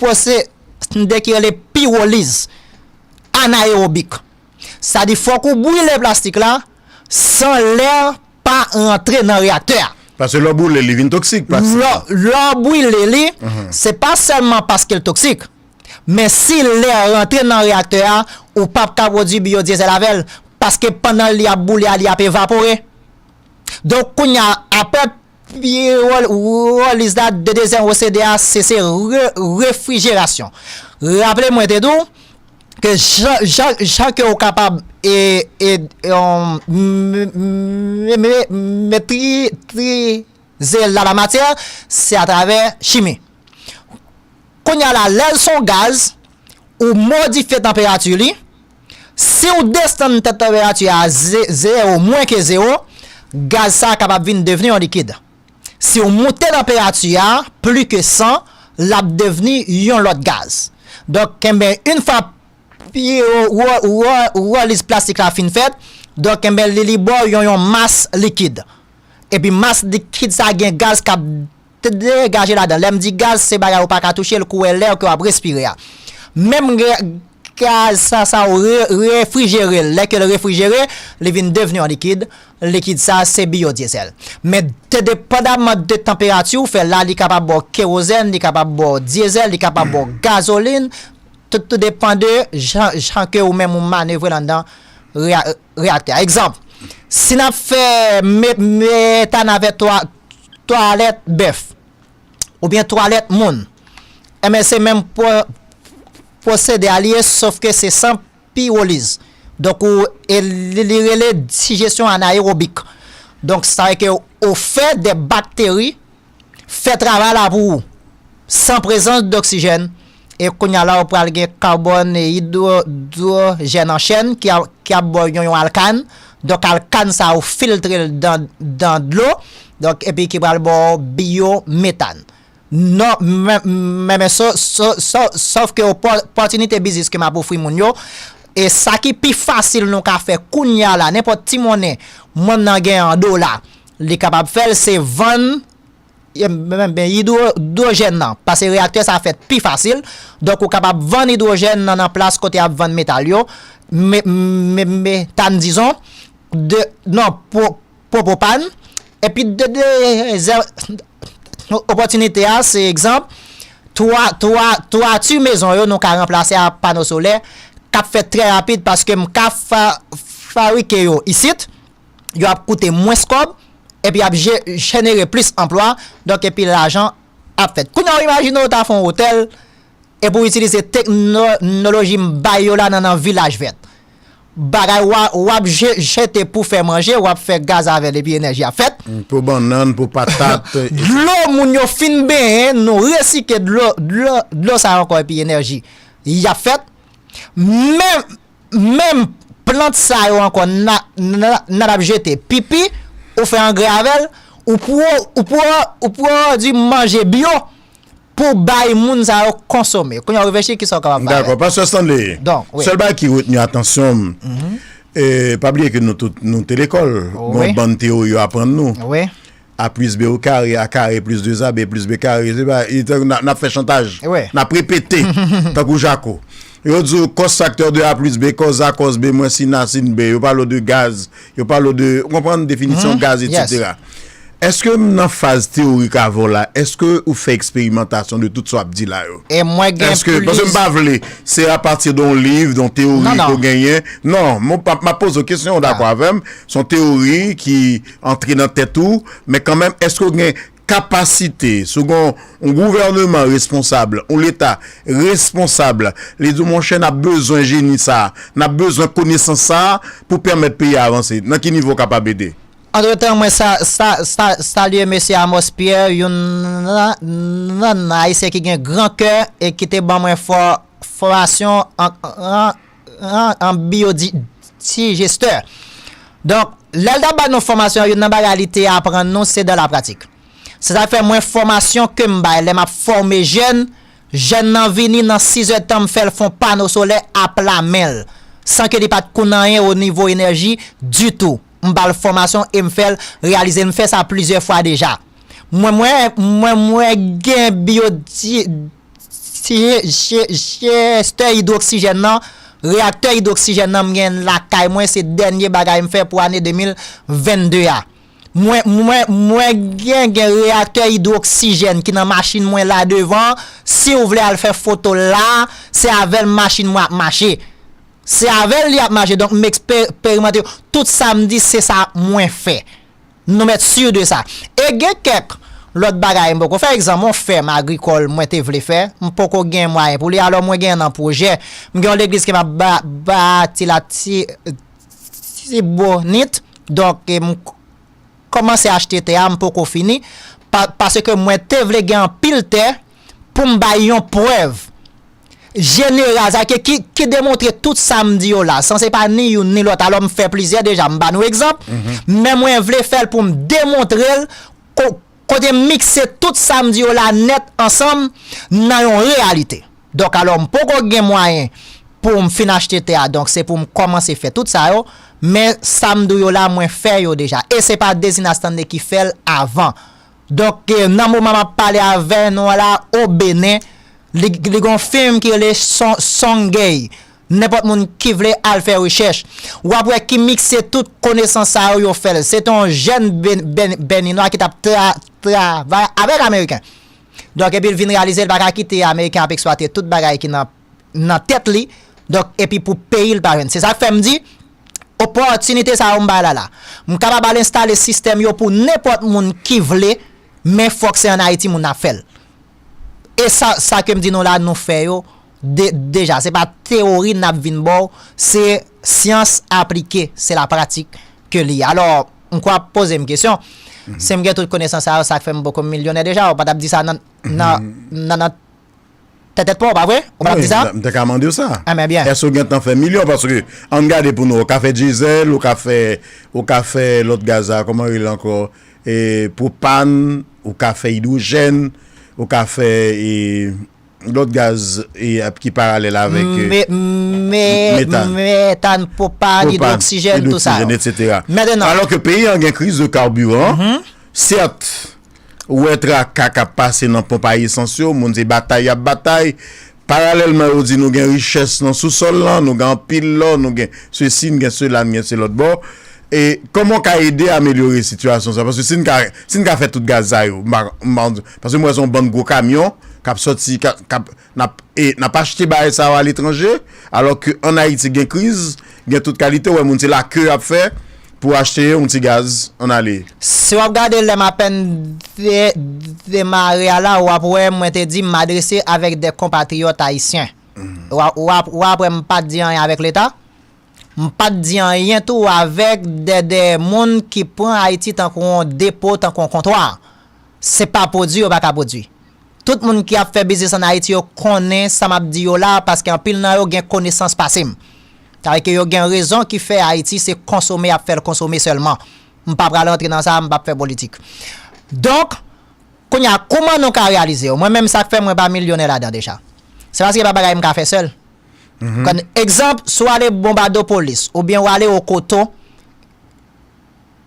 pwosedi ki rele piwoliz anayewobik. Sa di fòk ou brile plastik la san lè pa rantre nan reyaktè a. Paske lè w boule l, li vin toksik, plastik la. Lè, lè w brile li, se pa sèlman paske l toksik, men si lè rantre nan reyaktè a, ou p ap ka pwodui byodyezèl avè l, paske pandan li ap boule a, li ap evapore. Donk, kounye a, apre piwoliz la, de dezyèm pwosedi a, se, se re, refrijerasyon. Raple mwen te di w ke jan, jan, jan ke w kapab e, e, e, m, m, m, m, metrize la, la matyè, se atravè chimi. Kounye a la, lè l se yon gaz, ou modifye tanperati li. Si w desann tanperati a ze, zewo, mwen ke zewo, gaz sa a kapab vin devni yon likid. Si w moute tanperati a pli ke san, l ap devni yon lòt gaz. Donk, enben, yon fwa piwoliz plastik la fin fèt, donk, enben, li, li ba w yon, yon mas likid. Epi mas likid sa a gen gaz k ap degaje ladan l. Lè m di gaz, se bagay ou pa ka touche l, kouwè lè ke w ap respire a. Menm gaz gaz sa, sa ou re-, refrijere l. Lè ke l refrijere, li vin devni yon likid. Likid sa, se biyodyezèl. Men, te depandamman de tanperati ou fè la, li kapab ba w kerozèn, li kapab ba w dyezèl, li kapab ba w gazolin. Tout, tout depann de jan, jan ke ou menm ou manevre l anndan reya-, reyaktè a. Egzanp, si n ap fè me-, metàn avèk twa-, twalèt bèf, oubyen twalèt moun. Enben, se menm pwo-, pwosede a li ye, sof ke se san piwoliz. Donk, ou, e li, li rele dijesyon anayewobik. Donk, sa vle ke ou fè de bakteri fè travay la pou ou, san prezans doksijèn. E kounye a la, ou pral gen kabòn e idwo-, idwojèn an chèn ki a, ki ap ba w yon, yon alkàn. Donk, alkàn sa, ou filtre l dan, dan dlo. Donk, epi ki pral ba w biyometàn. Non, men, men, men so-, so-, so-, sof ke opò-, opòtinite biznis ke m ap ofri moun yo, e sa ki pi fasil nou ka fè kounye a la, nenpòt ti monnen, moun nan gen an dola, li kapab fè l, se vann, e, men, men, idwo-, idwojèn nan, paske reyaktè sa fèt pi fasil, donk ou kapab vann idwojèn nan, nan plas kote y ap vann metal yo, me-, me-, metàn, dizon, de, non, pwo-, pwopopàn. Epi de, de, zè-, opòtinite a, se egzanp, twa, twa, twati mezon yo, nou ka ranplase a pano solè, k ap fèt trè rapid paske m ka fa-, fabrike yo isit, yo ap koute mwens kòb, epi y ap je-, jenere plis anplwa, donk epi lajan ap fèt. Kounye a, w imajine w ta fè yon otèl, epi w itilize teknoloji m bay yo la nan, nan vilaj vèt. Bagay w a, w ap je-, jete pou fè manje, w ap fè gaz avè l, epi enèji ap fèt. Mm, po bannann, po patat, e dlo moun yo fin benyen, nou resike dlo, dlo, dlo sa yo ankò, epi enèji y ap fèt. Menm, menm plant sa yo ankò, n a, n a, n a, n ap jete pipi, ou fè angrè avè l, ou pwo-, ou pwo-, ou pwodui manje byo, pou bay moun sa yo konsome. Kounye a, w reflechi kisa w kapab fè avè l. Dakò, Pastè Stanley. Donk, wi. Sèl bagay ki retni atansyon m, e, pa bliye ke nou tout, nou te lekòl, wi, gon bann teyori yo aprann nou. Wi. A plis B o kare, A kare plis de A, B plis B kare, se pa, e, n a, n ap fè chantaj. Wi. N ap repete, tankou Jako. Yo di w, cos facteur de A plus B, cos A cos B mwens sin A sin B. Yo pale w de gaz, yo pale w de, ou konprann, definisyon gaz, etsetera. Èske m nan faz teyorik avè w la? Èske ou fè eksperimantasyon de tout sa w ap di la yo? E mwen gen plis. Èske, paske m pa vle, se apati de yon liv, de yon teyori ke w genyen. Non, non, m ap, m ap poze w kesyon, w dakò avè m? Se yon teyori ki antre nan tèt ou, men kanmenm, èske w gen kapasite, si w gen yon gouvèneman responsab, yon leta responsab, li di w, monchè, n ap bezwen jeni sa a, n ap bezwen konesans sa a pou pèmèt peyi a avanse. Nan ki nivo w kapab ede? Antretan, mwen sa, sa, sa, salye mesye Amos Pierre, youn nan, nan, nan Ayisyen ki gen gran kè e ki te ban mwen fò-, fòmasyon an, an, an, an biyodi-, dijestè. Donk, lè l t ap ba nou fòmasyon an, youn nan bagay li te aprann nou, se dans la pratique. Se sa k fè mwen fòmasyon ke m bay, lè m ap fòme jèn, jèn nan vini nan sizè tan m fè l fè yon pano solè apla men l, san ke li pa t konn anyen o nivo enèji ditou. M ba l fòmasyon e m fè l reyalize, m fè sa plizyè fwa deja. Mwen, mwen, mwen, mwen gen biyodi-, si, je, je, jestè idwoksijèn nan, reyaktè idwoksijèn nan m gen lakay mwen, se dènye bagay m fè pou ane de mil vennde a. Mwen, mwen, mwen gen, gen reyaktè idwoksijèn ki nan machin mwen la devan. Si w vle al fè foto l la, se avè l machin mwen ap mache. Se avè l li ap mache. Donk, m eksperimante. Tout sa m di, se sa mwen fè. Nou mèt si de sa. E gen kèk lòt bagay m poko fè. Egzanp, yon fèm agrikòl mwen te vle fè. M poko gen mwayen pou li. Alò, mwen gen nan pwojè. M gen yon legliz ke m ap ba-, bati la ti, ti bonit. Donk, e m kòmanse achte tè a, m poko fini, pa-, paske mwen te vle gen anpil tè pou m bay yon prèv jeneral, sa ki, ki, ki demontre tout sa m di yo la, san se pa ni youn ni lòt. Alò, m fè plizyè deja, m ba nou egzanp, men mwen vle fè l pou m demontre l, ko-, kote m mikse tout sa m di yo la nèt ansanm nan yon reyalite. Donk, alò, m poko gen mwayen pou m fin achte tè a, donk se pou m kòmanse fè tout sa yo, men sa m di w yo la, mwen fè yo deja. E se pa Désina Stanley ki fè l avan. Donk, eh, nan moman m ap pale avè nou an la, o Benen, li, li gon fim ki rele Son-, Songay. Nenpòt moun ki vle al fè rechèch. W ap wè ki mikse tout konesans sa yo, yo fè l. Se te yon jèn ben, ben, Beninwa ki t ap tra, travay avèk Ameriken. Donk, epi l vin reyalize l pa ka kite Ameriken ap eksplwate tout bagay ki nan, nan tèt li. Donk, epi pou peyi l pa jwenn. Se sa k fè m di, opòtinite sa yo m bay la la. M kapab al enstale sistèm yo pou nenpòt moun ki vle, men fòk se ann Ayiti moun ap fè l. E sa, sa ke m di nou la, nou fè yo de, deja. Se pa teyori n ap vin ba w, se syans aplike, se la pratik ke li ye. Alò, m kwè w ap poze m kesyon. Si m gen tout konesans sa yo, sa k fè m poko milyonè deja, ou pa t ap di sa nan, nan, nan, nan tèt pa w, pa vre? Ou pa t ap di sa? Wi, m te ka mande w sa. Enben byen. Èske w gentan fè milyon? Paske, ann gade pou nou, ou ka fè dizèl, ou ka fè, ou ka fè lòt gaz la, kòman rele ankò? E, pwopàn, ou ka fè idwojèn, ou ka fè, e, lòt gaz, e, ap, ki paralèl avèk, e, Me, me, metàn. Metàn, pwopàn, pwopàn, idwoksijèn, tout sa yo, idwoksijèn, etsetera. Mentnan. Alò ke peyi an gen kriz de kabiran, sèt, ou wè traka k ap pase nan ponpay esans yo, moun se batay y ap batay. Paralèlman, yo di nou gen richès nan sousòl lan, nou gen anpil lò, nou gen sesi, n gen sela, n gen se lòt bò. E kòman w ka ede amelyore sitiyasyon sa? Paske si n ka, si n ka fè tout gaz sa yo, m pa, m pa, paske m wè se yon bann gwo kamyon k ap sòti, k ap, k ap, n ap, e n ap achte bagay sa yo aletranje, alò ke ann Ayiti gen kriz, gen tout kalite, ou wè moun se lake y ap fè pou achte yon ti gaz, ann ale. Si w ap gade lè m apèn de, demare a la, w ap wè mwen te di m adrese avèk de konpatriyòt ayisyen. W ap, w ap, w ap wè m pa t di anyen avèk Leta. M pa t di anyen tou avèk de, de moun ki pran Ayiti tankou yon depo, tankou yon kontwa. Se pa pwodui yo pa ka pwodui. Tout moun ki ap fè biznis ann Ayiti yo konnen sa m ap di yo la, paske anpil nan yo gen konesans pase m. Sa vle ke yo gen rezon ki fè Ayiti se konsome y ap fè l konsome sèlman. M pa pral rantre nan sa, m p ap fè politik. Donk, kounye a, kòman nou ka reyalize yo? Mwen menm, sa k fè mwen pa milyonè ladan deja. Se paske pa bagay m ka fè sèl. Kon egzanp, si w ale Bonbadopolis, oubyen w ale Okoto,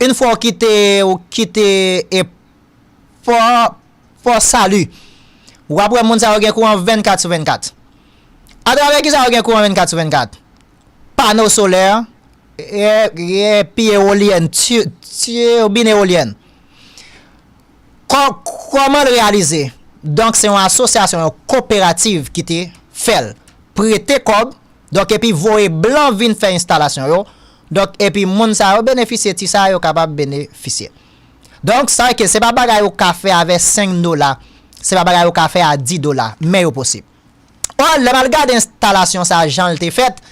yon fwa w kite, w kite, e, Pò, Pò Sali, w ap wè moun sa yo gen kouran vennkat sou vennkat. Atravè kisa yo gen kouran vennkat sou vennkat? Pano solè, e, e, epi ewolyèn, ti, tibin ewolyèn. Kò, kòman l reyalize? Donk, se yon asosyasyon, yon koperativ ki te fè l. Prete kòb, donk, epi voye blan vin fè enstalasyon yo. Donk, epi moun sa yo benefisye, ti sa yo kapab benefisye. Donk, sa vle ke se pa bagay ou ka fè avè senk dola, se pa bagay ou ka fè a di dola, men yo posib. Ò, lè m al gade enstalasyon sa a jan l te fèt,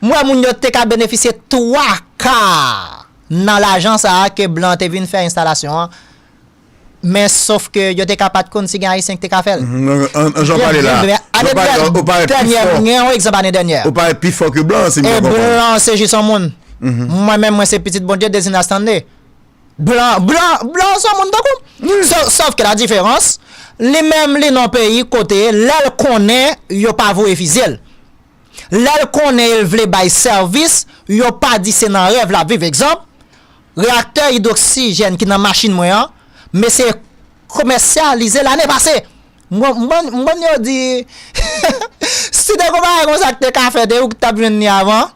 m wè moun yo te ka benefisye twa ka nan lajan sa a ke blan te vin fè enstalasyon an. Men sof ke yo te ka pa t konn si gen Ayisyen ki te ka fè l. Mhm, an, an, an jan pale la. Ane dènyè, m gen yon egzanp ane dènyè. Ou parèt pi fò ke blan, si m byen konprann. E blan se jis yon moun. Mhm. Mwen menm, mwen se pitit Bondye, Dezina Stanley. Blan, blan, blan se yon moun tankou m. Wi. Sof, sof ke la diferans, li menm, li nan peyi kote, lè l konnen, yo pa voye fizye l. Lè l konnen l vle bay sèvis, yo pa di se nan rèv l ap viv. Egzanp, reyaktè idwoksijèn ki nan machin mwen an, mesye komèsyalize lane pase. Mwen, mwen, mwen yo di, si te gon bagay konsa ki te ka fèt, e ou ki t ap jwenn li avan,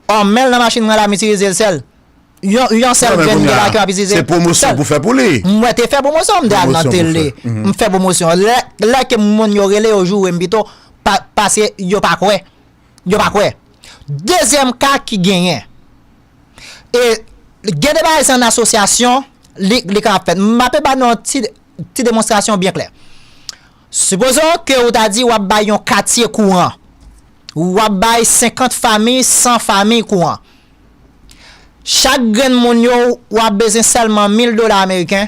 ò, men l nan machin mwen la, m itilize l sèl. Yon, yon sèl grenn dola ke m ap itilize. Se pwomosyon pou fè pou li. Mwen te fè pwomosyon, m te al nan tele. M fè pwomosyon. Lè, lè ke moun yo rele, yo joure m pito, pa, paske yo pa kwè. Yo pa kwè. Dezyèm ka ki genyen. E gen de bagay se an asosyasyon, li, li ka fèt. M ape ba nou yon ti, ti demonstrasyon byen klè. Sipozon ke ou ta di w ap bay yon katye kouran. W ap bay senkant fanmi, san fanmi kouran. Chak grenn moun yo, w ap bezwen sèlman mil dola ameriken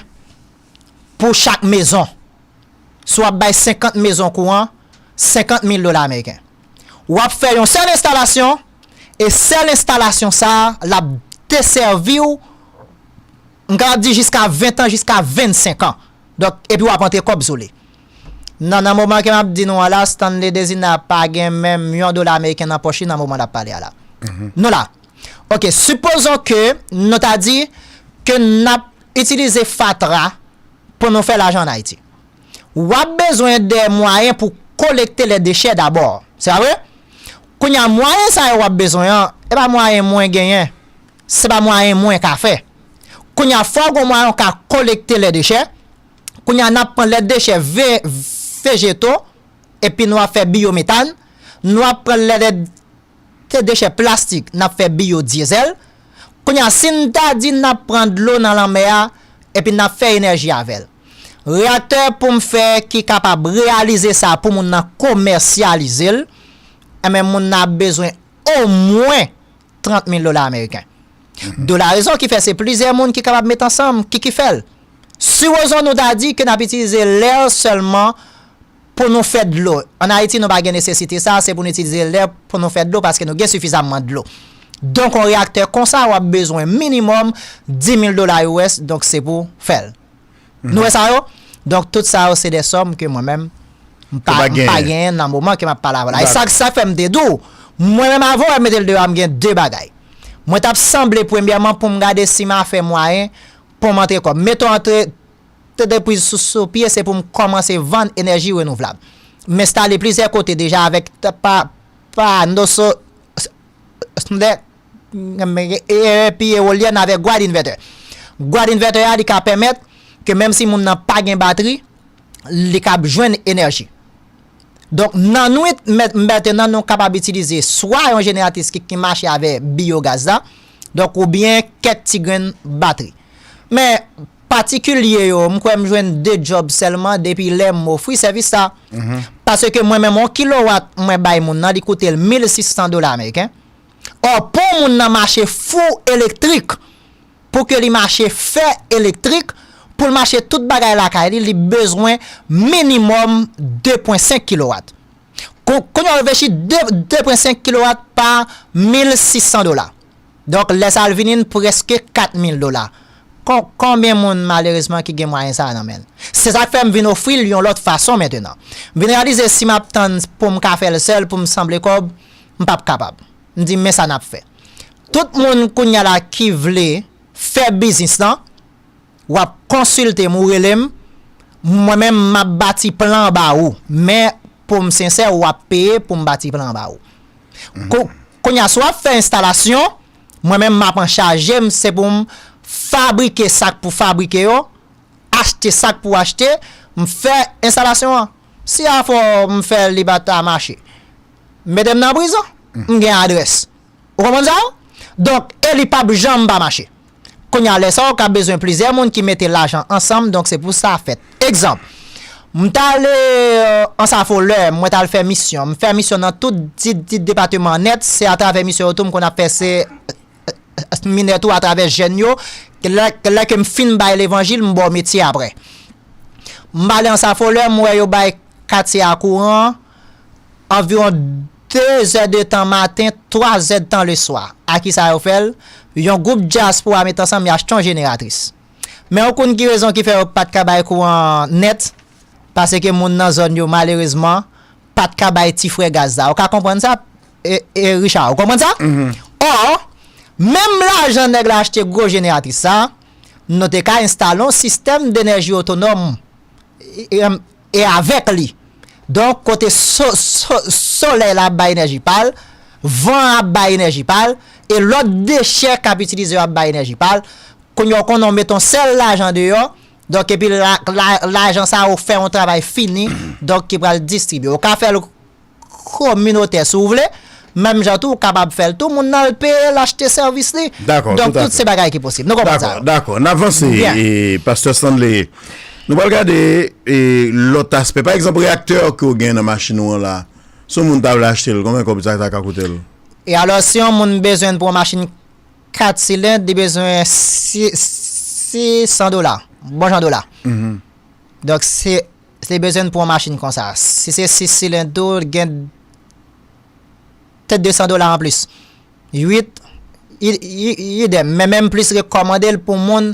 pou chak mezon. Si w ap bay senkant mezon kouran, senkant mil dola ameriken. W ap fè yon sèl enstalasyon, e sèl enstalasyon sa a, l ap desèvi w, m kapab di jiska ven tan, jiska vennsenk an. Donk, epi w ap antre kòb sou li. Nan, nan moman ke m ap di nou an la, Stanley Dezina pa gen menm yon dola ameriken nan pòch li nan moman n ap pale a la. Nou la. Oke, sipozon ke nou ta di ke n ap itilize fatra pou nou fè lajan ann Ayiti. W ap bezwen de mwayen pou kolekte lè dechè dabò. Se pa vre? Kounye a, mwayen sa yo w ap bezwen an, e pa mwayen mwen genyen. Se pa mwayen mwen ka fè. Kounye a, fò w gen mwayen w ka kolekte lè dechè. Kounye a, n ap pran lè dechè ve-, vejeto, epi nou ap fè biyometàn. Nou ap pran lè de-, te dechè plastik, n ap fè biyodyezèl. Kounye a, si n ta di n ap pran dlo nan lanmè a, epi n ap fè enèji avè l. Reyaktè pou m fè ki kapab reyalize sa pou moun nan komèsyalize l, enben, moun nan ap bezwen omwen trant mil dola ameriken. De la rezon ki fè se plizyè moun ki kapab met ansanm, ki, ki fè l. Sipozon nou ta di ke n ap itilize lè sèlman pou nou fè dlo. Ann Ayiti, nou pa gen nesesite sa, se pou nou itilize lè pou nou fè dlo, paske nou gen sifizamman dlo. Donk, yon reyaktè konsa, w ap bezwen minimòm dis mil dola U S, donk se pou fè l. Nou wè sa yo? Donk, tout sa yo, se de sòm ke mwen menm, m pa, m pa genyen nan moman ke m ap pale avè w la. E sa, sa fè m te di w, mwen menm, avan w mete l deyò a, m gen de bagay. Mwen t ap sanble, premyèman, pou m gade si m a fè mwayen pou m antre kòb. Mete w antre, te, te priz sou, sou pye, se pou m kòmanse vann enèji renouvlab. M enstale plizyè kote deja avèk t-, pa, pa, noso, s-, s-, s-, e, e, epi eolyèn avèk ground inverter. Ground inverter a, li ka pèmèt ke menm si moun nan pa gen batri, li ka jwenn enèji. Donk, nan nwit, mèt, mètenan, nou kapab itilize swa yon jeneratris ki, ki mache avè biyogaz la, donk, oubyen kèk ti grenn batri. Men, patikilye yo, m kwè m jwenn de djòb sèlman depi lè m ofri sèvis sa. Paske mwen menm, yon kilowat mwen bay moun nan, li koute l mil sis san dola ameriken. Ò, pou moun nan mache fou elektrik, pou ke li mache fè elektrik, pou l mache tout bagay lakay li, li bezwen minimòm de pwen senk kilowat. Kou-, kounye a w reflechi, de, de pwen senk kilowat pa mil sis san dola. Donk, lè sa al vini, n prèske kat mil dola. Kon-, konbyen moun, malerezman, ki gen mwayen sa a nan men l? Se sa k fè m vin ofri l yon lòt fason mentenan. M vin reyalize si m ap tann pou m ka fè l sèl, pou m sanble kòb, m p ap kapab. M di, men sa n ap fè. Tout moun kounye a la ki vle fè biznis lan, w ap konsilte m, ou rele m, mwen menm, m ap bati plan ba ou. Men, pou m sensè, w ap peye pou m bati plan ba ou. Kou-, kounye a, si w ap fè enstalasyon, mwen menm, m ap anchaje m, se pou m fabrike sa k pou fabrike yo, achte sa k pou achte, m fè enstalasyon an. Si afè w m fè li pa ta mache, mete m nan prizon, m gen adrès. Ou konprann sa? Donk, e li p ap janm pa mache. Kounye a, lè sa, w ka bezwen plizyè moun ki mete lajan ansanm, donk se pou sa fèt. Egzanp, m t ale, euh, Ansafolè, mwen t al fè misyon. M fè misyon nan tout di, di depatman nèt, se atravè misyon yo tou m konn ap fè se minè tou atravè jèn yo, ke lè, ke lè ke m fin bay levanjil, m ba w metye apre. M ale Ansafolè, m wè yo bay katye a kouran, anviwon de zè de tan maten, twa zè de tan leswa. A ki sa yo fè l? Yon gwoup dyaspora met ansanm, y achte yon jeneratris. Men ou konn ki rezon ki fè yo pa t ka bay kouran nèt? Paske moun nan zòn yo, malerezman, pa t ka bay ti frè gaz la. Ou ka konprann sa, e, e, Richard? Ou konprann sa? Ò, menm lajan nèg la achte gwo jeneratris sa, nou te ka enstale yon sistèm denèji otonòm, e, e, e avèk li. Donk, kote so-, so-, solèy la ap bay enèji pa l, van an ap bay enèji pa l, e lòt dechè k ap itilize yo ap bay enèji pa l. Kounye a, w konnen w met yon sèl lajan deyò, donk, epi la, la, lajan sa a, ou fè yon travay fini, donk, ki pral distribye. Ou ka fè l kominotè, si w vle, menm jan tou, ou kapab fè l tou, moun nan al peye l, achte sèvis li. Donk, tout se bagay ki posib. Nou konprann sa yo. Dakò, dakò. N avanse, e, Pastè Stanley. Nou pral gade, e, lòt aspè. Pa egzanp, reyaktè ke w gen nan machin ou an la, si yon moun ta vle achte l, konbyen kòb sa ta ka koute l? E alò, si yon moun bezwen l pou yon machin kat silend, li bezwen si-, sis san dola. Bon jan dola. Donk, se, se bezwen pou yon machin konsa. Si se sis silend tou, gen te de san dola anplis. Uit, i-, i-, idèm. Men menm plis rekòmande l pou moun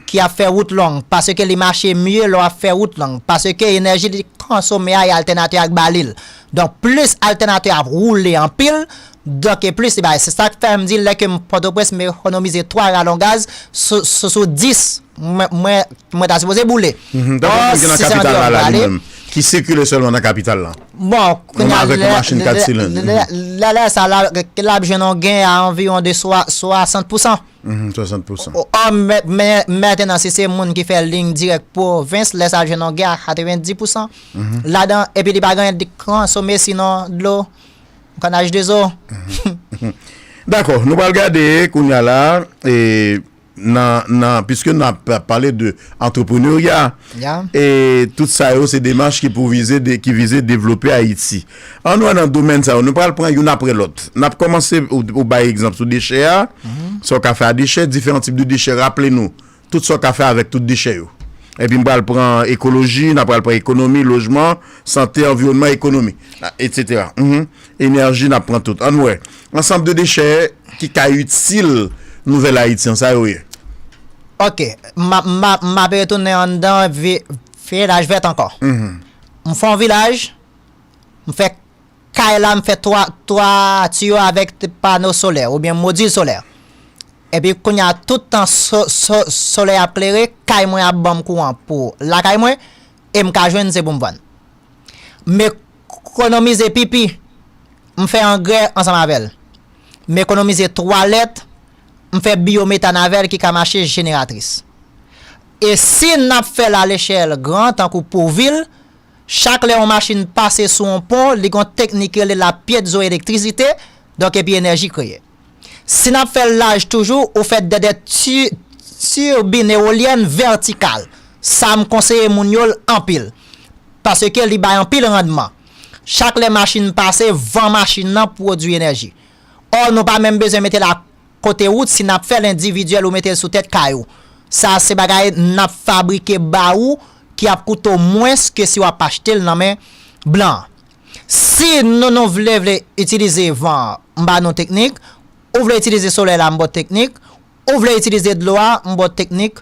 ki ap fè wout long. Paske li mache mye lè w ap fè wout long. Paske enèji li konsome a, e altènatè a k ba li l. Donk, plis altènatè a ap woule anpil, donk, e plis li bay. Se sa k fè m di, lè ke m Pòtoprens, m ekonomize twa galon gaz sou, sou, sou dis mwen, mwen, mwen ta sipoze boule. Ò, si se andedan m prale, ki sikile sèlman nan kapital la. Bon, Menm avèk yon machin kat silenn. Lè sa, l ap jwenn yon gen a anviwon de swasant pousan. Mhm, swasant pousan. Ò, mentnan, si se moun ki fè liy dirèk pwovens, lè sa, l jwenn yon gen a katrevenndis pousan. Ladan, epi li pa gen de konsome sinon dlo, kannaj de zo. Dakò, nou pral gade kounye a la, e, nan, nan, piske n ap pale de antreprenarya, e tout sa yo se demach ki pou vize, de, ki vize devlope Ayiti. Ann wè nan domèn sa yo, nou pral pran youn apre lòt. N ap kòmanse ou, ou bay egzanp sou dechè a, sa w ka fè a dechè, diferan tip de dechè, raple nou, tout sa w ka fè avèk tout dechè yo. Epi m pral pran ekoloji, n ap pral pran ekonomi, lojman, sante, anviwònman, ekonomi, etsetera. Mhm. Enèji, n ap pran tout. Ann wè. Ansanm de dechè ki ka itil Nouvèl Ayiti an, sa yo ye. Ok, m ap, m ap, m ap retounen anndan vi-, vilaj vèt ankò. M fè yon vilaj, m fè kay la, m fè twa, twati yo avèk pano solè oubyen modil solè. Epi kounye a, tout tan so, so, solèy ap klere, kay mwen ap ban m kouran pou lakay mwen, e m ka jwenn se pou m vann. M ekonomize pipi, m fè angrè ansanm avè l. M ekonomize twalèt, m fè byometàn avè l ki ka mache jeneratris. E si n ap fè l alechèl gran, tankou pou vil, chak lè yon machin pase sou yon pon, li gen yon teknik ki rele la pyezoelektrisite, donk epi enèji kreye. Si n ap fè l laj toujou, ou fè dèdè ti, tibin ewolyèn vètikal. Sa m konseye moun yo l anpil. Paske li bay anpil randman. Chak lè machin pase, van machin nan pwodui enèji. Ò, nou pa menm bezwen mete l akote wout si n ap fè l endividyèl ou mete l sou tèt kay ou. Sa se bagay n ap fabrike ba ou ki ap koute w mwens ke si w ap achte l nan men blan an. Si nou, nou vle, vle itilize van an, m ba nou teknik. Ou vle itilize solèy la, m ba w teknik. Ou vle itilize dlo a, m ba w teknik.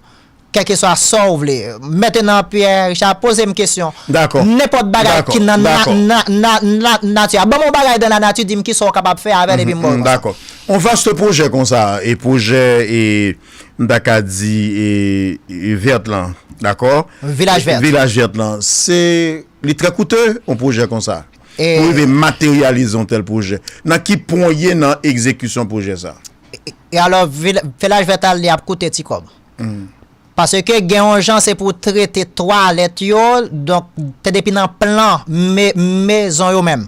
Kèlkeswa sa w vle. Mentnan, Pierre Richard, poze m kesyon. Dakò. Nenpòt bagay Dakò. Ki nan na, Dakò. Na, na, na, nati a. Ban m yon bagay dan lanati, di m kisa w kapab fè avè l, epi m ba w Mm, konsa. Dakò. On vast pwojè konsa, e pwojè, e, m ta ka di, e, e vèt lan, dakò? Vilaj vèt. Vilaj vèt lan, se, li trè koute, on pwojè konsa. E- Pou rive materyalize on tèl pwojè. Nan ki pwen w ye nan egzekisyon pwojè sa? E alò, vil-, vilaj vèt la, li ap koute ti kòb. Paske gen yon jan se pou trete twalèt yo, donk, te depi nan plan me, mezon yo menm.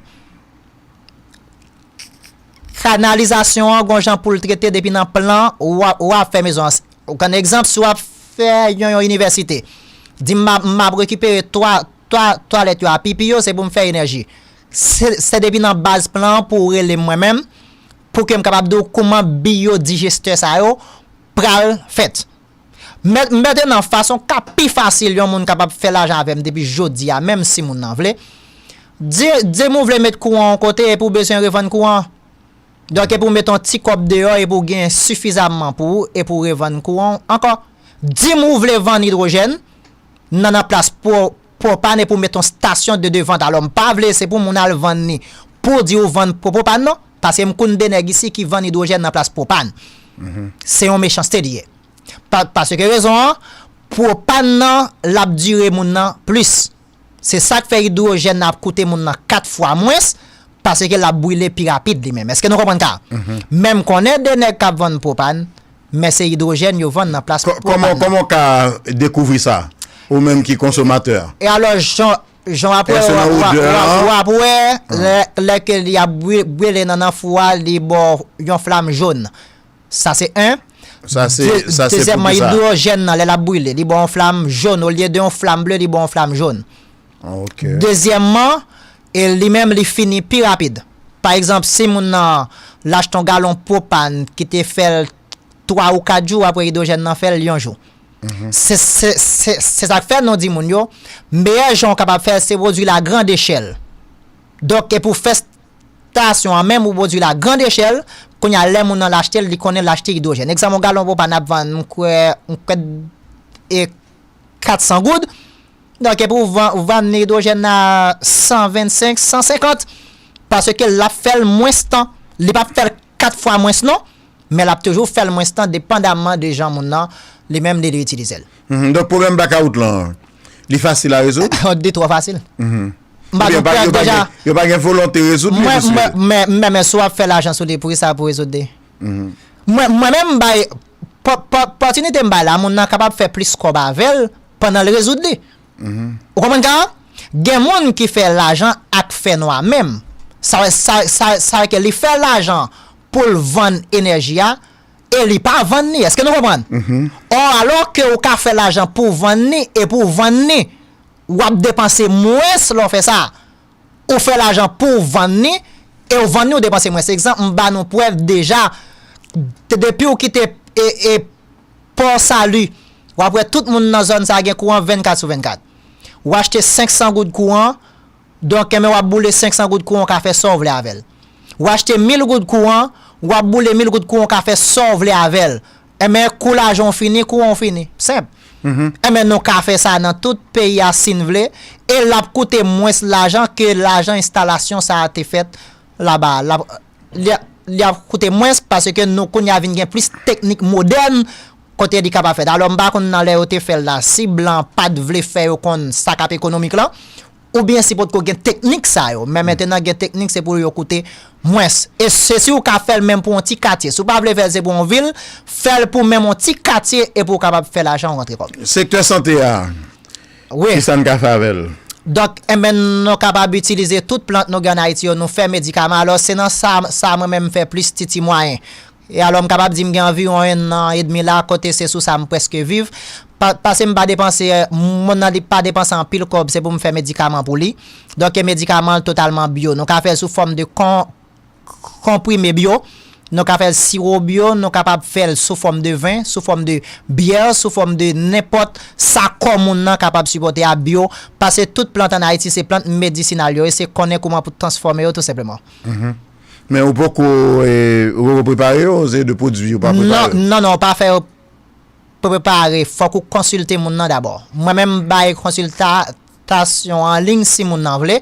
Kanalizasyon an, gon jan pou l trete depi nan plan, w ap, w ap fè mezon an. Ou konn egzanp, si w ap fè yon, yon inivèsite, di m ap, m ap rekipere twa, twa, twalèt yo a pipi yo, se pou m fè enèji. Se, se depi nan baz plan an pou w rele m mwen menm, pou ke m kapab di w kouman biyodijestè sa yo pral fèt. Mentnan, fason k ap pi fasil yon moun kapab fè lajan avè m depi jodi a, menm si moun nan vle, di, di m ou vle met kouran yon kote epi w bezwen revann kouran an. Donk, epi w met yon ti kòb deyò epi w gen sifizamman pou ou epi w revann kouran w ankò. Di m ou vle vann idwojèn nan, nan plas pwo, pwopàn epi w met yon stasyon de, de vant. Alò, m pa vle se pou moun al vann li pou di ou vann pwo, pwopàn non, paske m konn de nèg isi ki vann idwojèn nan plas pwopàn. Se yon mechanste li ye. Pa, paske rezon an, pwopàn nan, l ap dire moun nan plis. Se sa k fè idwojèn nan ap koute moun nan kat fwa mwens, paske l ap brile pi rapid li menm. Èske nou konprann ka? Men m konnen de nèg k ap vann pwopàn, men se idwojèn yo vann nan plas pwopàn nan. Kòman, kòman w ka dekouvri sa? Ou menm ki konsomatè a? E alò, jan, jan w ap wè, w ap wè, lè, lè ke li ap brile nan, nan fou a, li ba w yon flam jòn. Sa se en. Sa se, sa se pou Dezyèmman, ki sa? Idwojèn nan, lè l ap brile, li ba w yon flam jòn. Olye de yon flam ble, li ba w yon flam jòn. Ok. Dezyèmman, e li menm, li fini pi rapid. Pa egzanp, si moun nan, l achte yon galon pwopàn ki te fè l twa ou kat jou, apre idwojèn nan fè l yon jou. Se, se, se, se sa k fè nou di moun yo, meyè jan w kapab fè l, se pwodui la grande echèl. Donk, e pou fè stasyon an menm ou pwodui la grande echèl, kounye a lè moun nan l achte l, li konnen l achte idwojèn. Egzanp, yon galon pwopàn ap vann, m kwè, m kwè, e kat san goud. Donk, epi w van-, w vann idwojèn nan san vennsenk, san senkant. Paske l ap fè l mwens tan. Li p ap fè l kat fwa mwens non, men l ap toujou fè l mwens tan, depandamman de jan moun nan, li menm, li, li itilize l. Mhm. Donk, pwoblèm blakawout lan, Li fasil a rezoud? Li twò fasil. Mhm. M pa Oubyen gen pa- prèv yo pa deja. Gen- yo pa gen volonte rezoud li Mwen, pou mwen, mwen, mwen, mwen, si w ap fè lajan sou li, poukisa pou rezoud li? Mhm. Mwen, mwen menm, m bay, pò- pò- pòtinite m bay la, moun nan kapab fè plis kòb avè l pandan l rezoud li. Mhm. Ou konprann ka? Gen moun ki fè lajan ak fè nwa menm. Sa, sa, sa, sa ke li fè lajan pou l vann enèji a, e li pa vann li. Èske nou konprann? Mhm. Ò, alò ke ou ka fè lajan pou vann li, e pou vann li, w ap depanse mwens lè w fè sa. Ou fè lajan pou w vann li, e w vann li, ou depanse mwens. Egzanp, m ba nou prèv deja, te- depi w kite e, e Pò Sali, w ap wè tout moun nan zòn sa gen kouran vennkat sou vennkat. W achte senk san goud kouran, donk, enben, w ap boule senk san goud kouran, w ka fè sa w vle avè l. W achte mil goud kouran, w ap boule mil goud kouran, w ka fè sa w vle avè l. Enben, kou lajan w fini, kouran w fini. Senp. Mhm. Enben, nou ka fè sa nan tout peyi a si n vle, e l ap koute mwens lajan ke lajan enstalasyon sa a te fèt laba a. L ap- li, li ap koute mwens paske nou kounye a vin gen plis teknik modèn kote li kapab fèt. Alò, m pa konn nan lè yo te fè l la, si blan pa t vle fè yo konn sa k ap ekonomik lan, oubyen si potko gen teknik sa yo. Men mentenan gen teknik, se pou yo koute mwens. E se si w ka fè l menm pou yon ti katye. Si w pa vle fè l se pou yon vil, fè l pou menm yon ti katye e pou w kapab fè lajan w rantre kòb. Sektè sante a, Wi. Kisa n ka fè avè l? Donk, enben, nou kapab itilize tout plant nou gen an Ayiti yo, nou fè medikaman. Alò, se nan sa, sa mwen menm m fè plis titi mwayen. E alò, m kapab di m gen anviwon en an edmi la, kote se sou sa m prèske viv. Pa- Pase m pa depanse, moun nan li pa depanse anpil kòb, se pou m fè medikaman pou li. Donk, e medikaman an totalman byo. Nou ka fè l sou fòm de kon, konprime byo, nou ka fè l siwo byo, nou kapab fè l sou fòm de ven, sou fòm de byè, sou fòm de nenpòt sa kò moun nan kapab sipòte a byo, pase tout plant an Ayiti se plant medisinal yo, e se konnen kouman pou transfòme yo tou senpleman. Men ou poko, e, ou poko prepare yo, se de pwodui ou pa prepare Non, yo? Non, non, pa fè yo prepare, fòk ou konsilte moun nan dabò. Mwen menm, m bay konsiltasyon an liy si moun nan vle,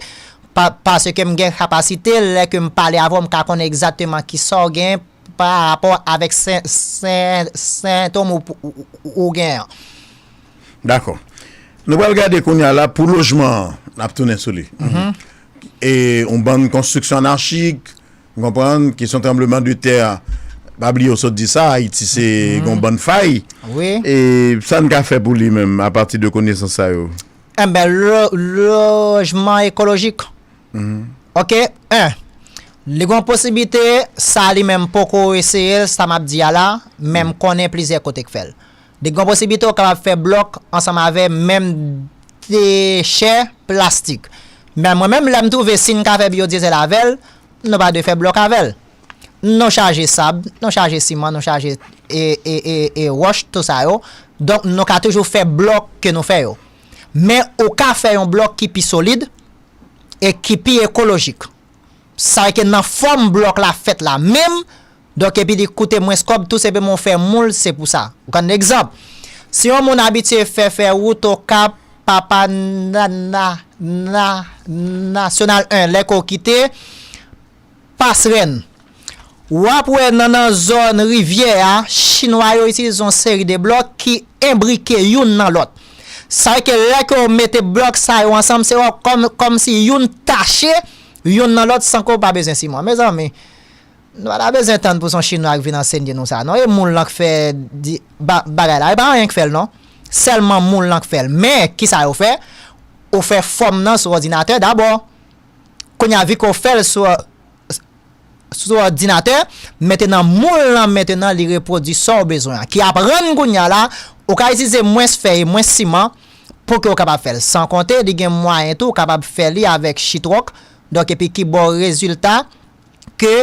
pa- paske m gen kapasite, lè ke m pale avè w, m ka konnen egzakteman kisa w gen pa rapò avèk sen- sen- sentòm ou, ou, ou, ou gen an. Dakò. Nou pral gade kounye a la pou lojman an, n ap tounen sou li. E yon bann konstriksyon anachik, ou konprann, kesyon tranbleman de tè, pa bliye w sot di sa, Ayiti se yon bann fay. Wi. E sa n ka fè pou li menm, apati de konesans sa yo? Enben, lo- lojman ekolojik. Oke, en, li gen posiblite, sa li menm poko eseye l, sa m ap di a la, men m konnen plizyè kote k fè l. Li gen posiblite ou kapab fè blòk ansanm avè menm dechè plastik. Men mwen menm, lè m twouve si n ka fè byodyezèl avè l, nou pa dwe fè blòk avè l. Nou chaje sab, nou chaje siman, nou chaje e, e, e, e wòch, tou sa yo. Donk, nou ka toujou fè blòk ke nou fè yo. Men ou ka fè yon blòk ki pi solid e ki pi ekolojik. Sa vle ke nan fòm blòk la fèt la menm, donk epi li koute mwens kòb, tou senpleman ou fè moul, se pou sa. Ou konn egzanp, si yon moun abitye fè, fè wout Okap, Papa na, na, na, Nasyonal en, lè ke w kite Pasrèn, w ap wè nan, nan zòn rivyè a, Chinwa yo itilize yon seri de blòk ki enbrike youn nan lòt. Sa vle ke lè ke w mete blòk sa yo ansanm, se wè kòm, kòmsi youn tache youn nan lòt san ke w pa bezwen siman. Mezanmi, nou pa ta bezwen tann pou se yon Chinwa k vin ansenye nou sa, non. E moul lan k fè di, ba, bagay la. E pa anyen k fè l, non. Sèlman moul lan k fè l. Men, kisa yo fè? Ou fè fòm nan sou òdinatè dabò. Kounye a, vi ke w fè l sou, sou òdinatè, mentenan moul lan, mentenan li repwodui sa w bezwen an. Ki ap rann kounye a la, ou ka itilize mwens fè e mwens siman pou ke w kapab fè l. San konte, li gen mwayen tou, ou kapab fè li avèk chitwòk. Donk, epi ki ba w rezilta ke,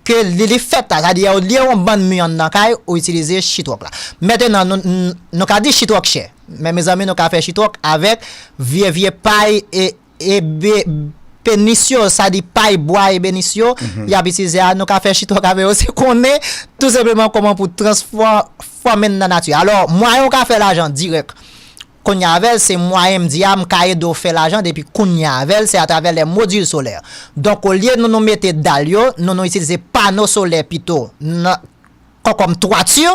ke li, li fèt la. Sa di, ou lye yon bann mi anndan kay, ou itilize chitwòk la. Mentenan, nou, nou, nou ka di chitwòk chè. Men, mezanmi, nou ka fè chitwòk avèk vye, vye pay e, e be, penis yo, sa di pay bwa ebenis yo, y ap itilize a, nou ka fè chitwòk avè yo. Se konnen, tou senpleman, kòman pou transfòme n nan nati. Alò, mwayen ou ka fè lajan dirèk kounye a avè l, se mwayen m di a, m ka ede w fè lajan depi kounye a avè l, se atravè lè modil solè. Donk, olye nou, nou mete dal yo, nou, nou itilize pano solè pito nan, kò-, kòm twati.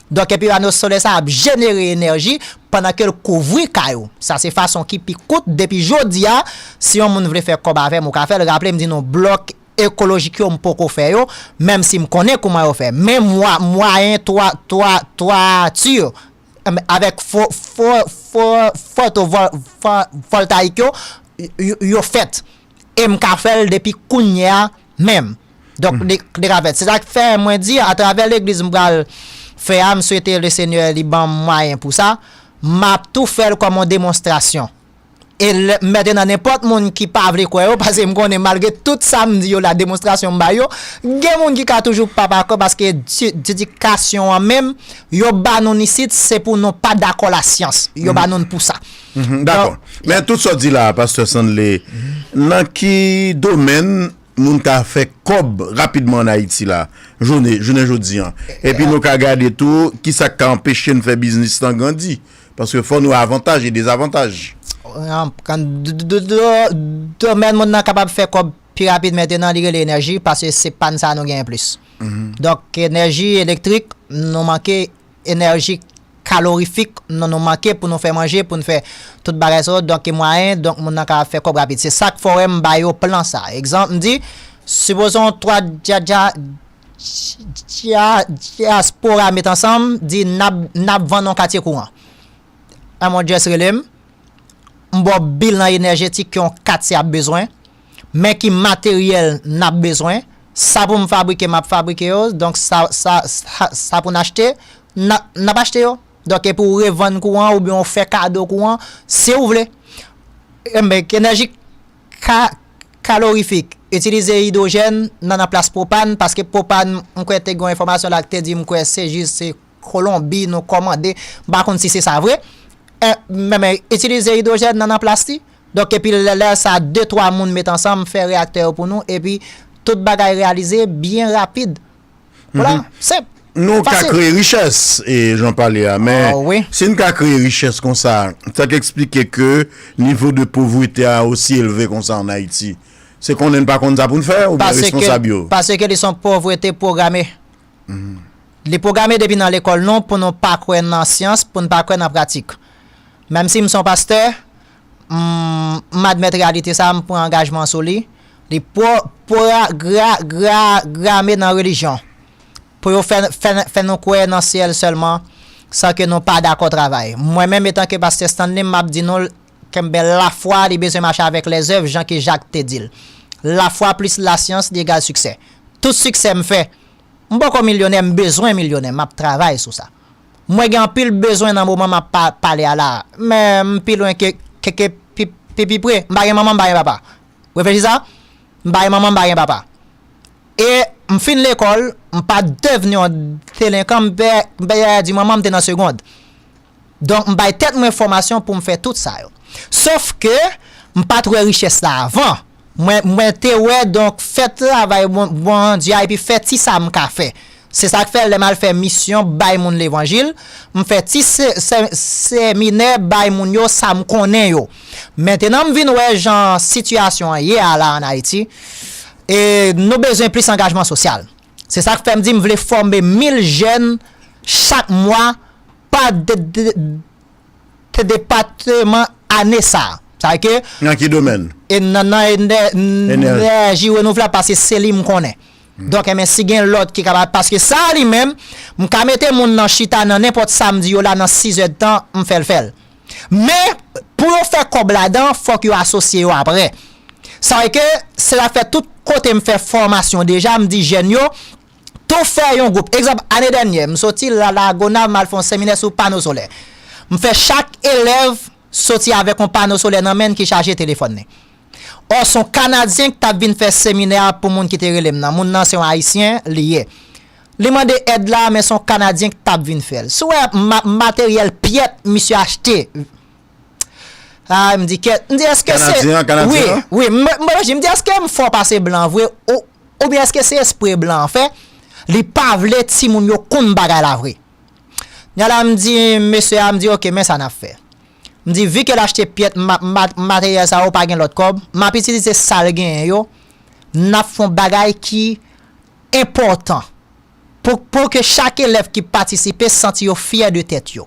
Donk, epi pano solè sa ap jenere enèji pandan ke l kouvri kay ou. Sa se fason ki pi kout. Depi jodi a, si yon moun vle fè kòb avè m, ou ka fè l. Raple m di nou, blòk ekolojik yo, m poko fè yo, menm si m konnen kouman yo fè. Men mwa, mwayen twa, twa, twati, em, avèk fo, fo, fo, foto vòl, vòl, vòltayik yo, yo, yo fèt. E m ka fè l depi kounye a menm. Donk, de, de ka fèt. Se sa k fè mwen di, atravè legliz m pral fè a, m swete Lesenyè li ban m mwayen pou sa. M ap tou fè l kòm yon demonstrasyon. E lè, mentnan, nenpòt moun ki pa vle kwè yo, paske m konnen malgre tout sa m di yo la, demonstrasyon m ba yo, gen moun ki ka toujou pa dakò, paske di, dedikasyon an menm, yo ba nou n isit, se pou nou pa dakò lasyans. Yo ba nou n pou sa. Mhm, dakò. Men tout sa w di la, pastè Sanley, nan ki domèn moun ka fè kòb rapidman ann Ayiti la, jounen, jounen jodi an? Epi nou ka gade tou, kisa k ka anpeche n fè biznis lan grandi? Paske fò nou avantaj e dezavantaj. An, kan, d, d, d, d, domèn moun nan kapab fè kòb pi rapid mentnan, li rele enèji, paske se pa n sa nou genyen plis. Donk, enèji elektrik, nou manke, enèji kalorifik, nou, nou manke pou nou fè manje, pou nou fè tout bagay sa yo. Donk, gen mwayen, donk, moun nan ka fè kòb rapid. Se sa k fè w wè m ba yo plan sa. Egzanp, m di, sipozon twa dya, dya, dya, dyaspora met ansanm, di n ap, n ap vann yon katye kouran. M just rele m, m ba w bilan enèjetik ke yon katye ap bezwen, men ki materyèl n ap bezwen, sa pou m fabrike, m ap fabrike yo, donk sa, sa, sa, sa pou n achte, n ap, n ap achte yo. Donk, epi w revann kouran oubyen w fè kado kouran, si w vle. Enben, enèji ka, kalorifik, itilize idwojèn nan, nan plas pwopàn, paske pwopàn, m kwè te gen yon enfòmasyon la ki te di, m kwè se jis, se Kolonbi, nou kòmande, m pa konn si se sa vre. E, men, men, itilize idwojèn nan, nan plas li. Donk, epi lè, lè sa, de, twa moun met ansanm, fè reyaktè yo pou nou, epi tout bagay reyalize byen rapid. Vwala, senp. Nou ka kreye richès, e jan w pale a, men si n ka kreye richès konsa, sa k eksplike ke nivo de povrete a osi elve konsa ann Ayiti. Se konnen n pa konn sa pou n fè, oubyen responsab yo? Paske li se yon povrete pwograme. Li pwograme depi nan lekòl nou pou nou pa kwè nan syans, pou n pa kwè nan pratik. Menm si m se yon pastè, m, m admèt reyalite sa, m pran angajman sou li. Li pwo, pwogra, gra, gra, grame nan relijyon. Pou yo fè, fè, fè nou kwè nan syèl sèlman, san ke nou pa dakò travay. Mwen menm, etanke pastè Stanley, m ap di nou, kenbe lafwa, li bezwen mache avèk lèzèv, jan ke Jak te di l. Lafwa plis lasyans, li egal siksè. Tout siksè m fè, m poko milyonè, m bezwen milyonè, m ap travay sou sa. Mwen gen anpil bezwen nan moman m ap pa, pale a la. Men m pi lwen ke, ke, ke pi, pi, pi pre. M pa gen manman, m pa gen papa. Reflechi sa. M pa gen manman, m pa gen papa. E m fin lekòl, m pa devni yon delenkan, m pè, m pè di manman m te nan segond. Donk, m bay tèt mwen fòmasyon pou m fè tout sa yo. Sòf ke, m pa t wè richès la avan. Mwen, mwen te wè, donk, fè travay Bon, Bondye a epi fè ti sa m ka fè. Se sa k fè, lè m al fè misyon bay moun levanjil, m fè ti se, se, seminè bay moun yo sa m konnen yo. Mentnan, m vin wè jan sitiyasyon an ye a la ann Ayiti. E nou bezwen plis angajman sosyal. Se sa k fè m di m vle fòme mil jèn chak mwa pa de, de, de depatman ane sa a. Sa vle ke. Nan ki domèn? E nan, nan enè, enèji renouvlab, paske se li m konnen. Donk, enben, si gen lòt ki kapab, paske sa a li menm, m ka mete moun nan chita nan nenpòt sa m di yo la nan sis è tan, m fè l fè l. Men, pou yo fè kòb ladan, fòk yo asosye yo apre. Sa vle ke, se sa k fè tout kote m fè fòmasyon deja, m di jèn yo, tou fè yon gwoup. Egzanp, ane dènyè, m soti la, Lagonav, m al fè yon seminè sou pano solè. M fè chak elèv soti avèk yon pano solè nan men l ki chaje telefòn li. Ò, se yon Kanadyen ki t ap vin fè seminè a pou moun ki te rele m nan. Moun nan se yon Ayisyen, li ye. Li mande èd la, men se yon Kanadyen ki t ap vin fè l. Si w wè ma, materyèl pyèt misye achte. A, m di kèt. M di, èske se. Kanadyen an, Kanadyen an? Wi, wi. M, m, m di, èske m fò pase blan vre? Ou, oubyen èske se espre blan an fè? Li pa vle timoun yo konn bagay la vre. Nya la, m di mesye a, m di, oke, men sa n ap fè. M di, vi ke l achte pyèt ma, ma, materyèl sa yo, pa gen lòt kòb, m ap itilize sa l genyen yo, n ap fè yon bagay ki enpòtan. Pou, pou ke chak elèv ki patisipe santi yo fyè de tèt yo.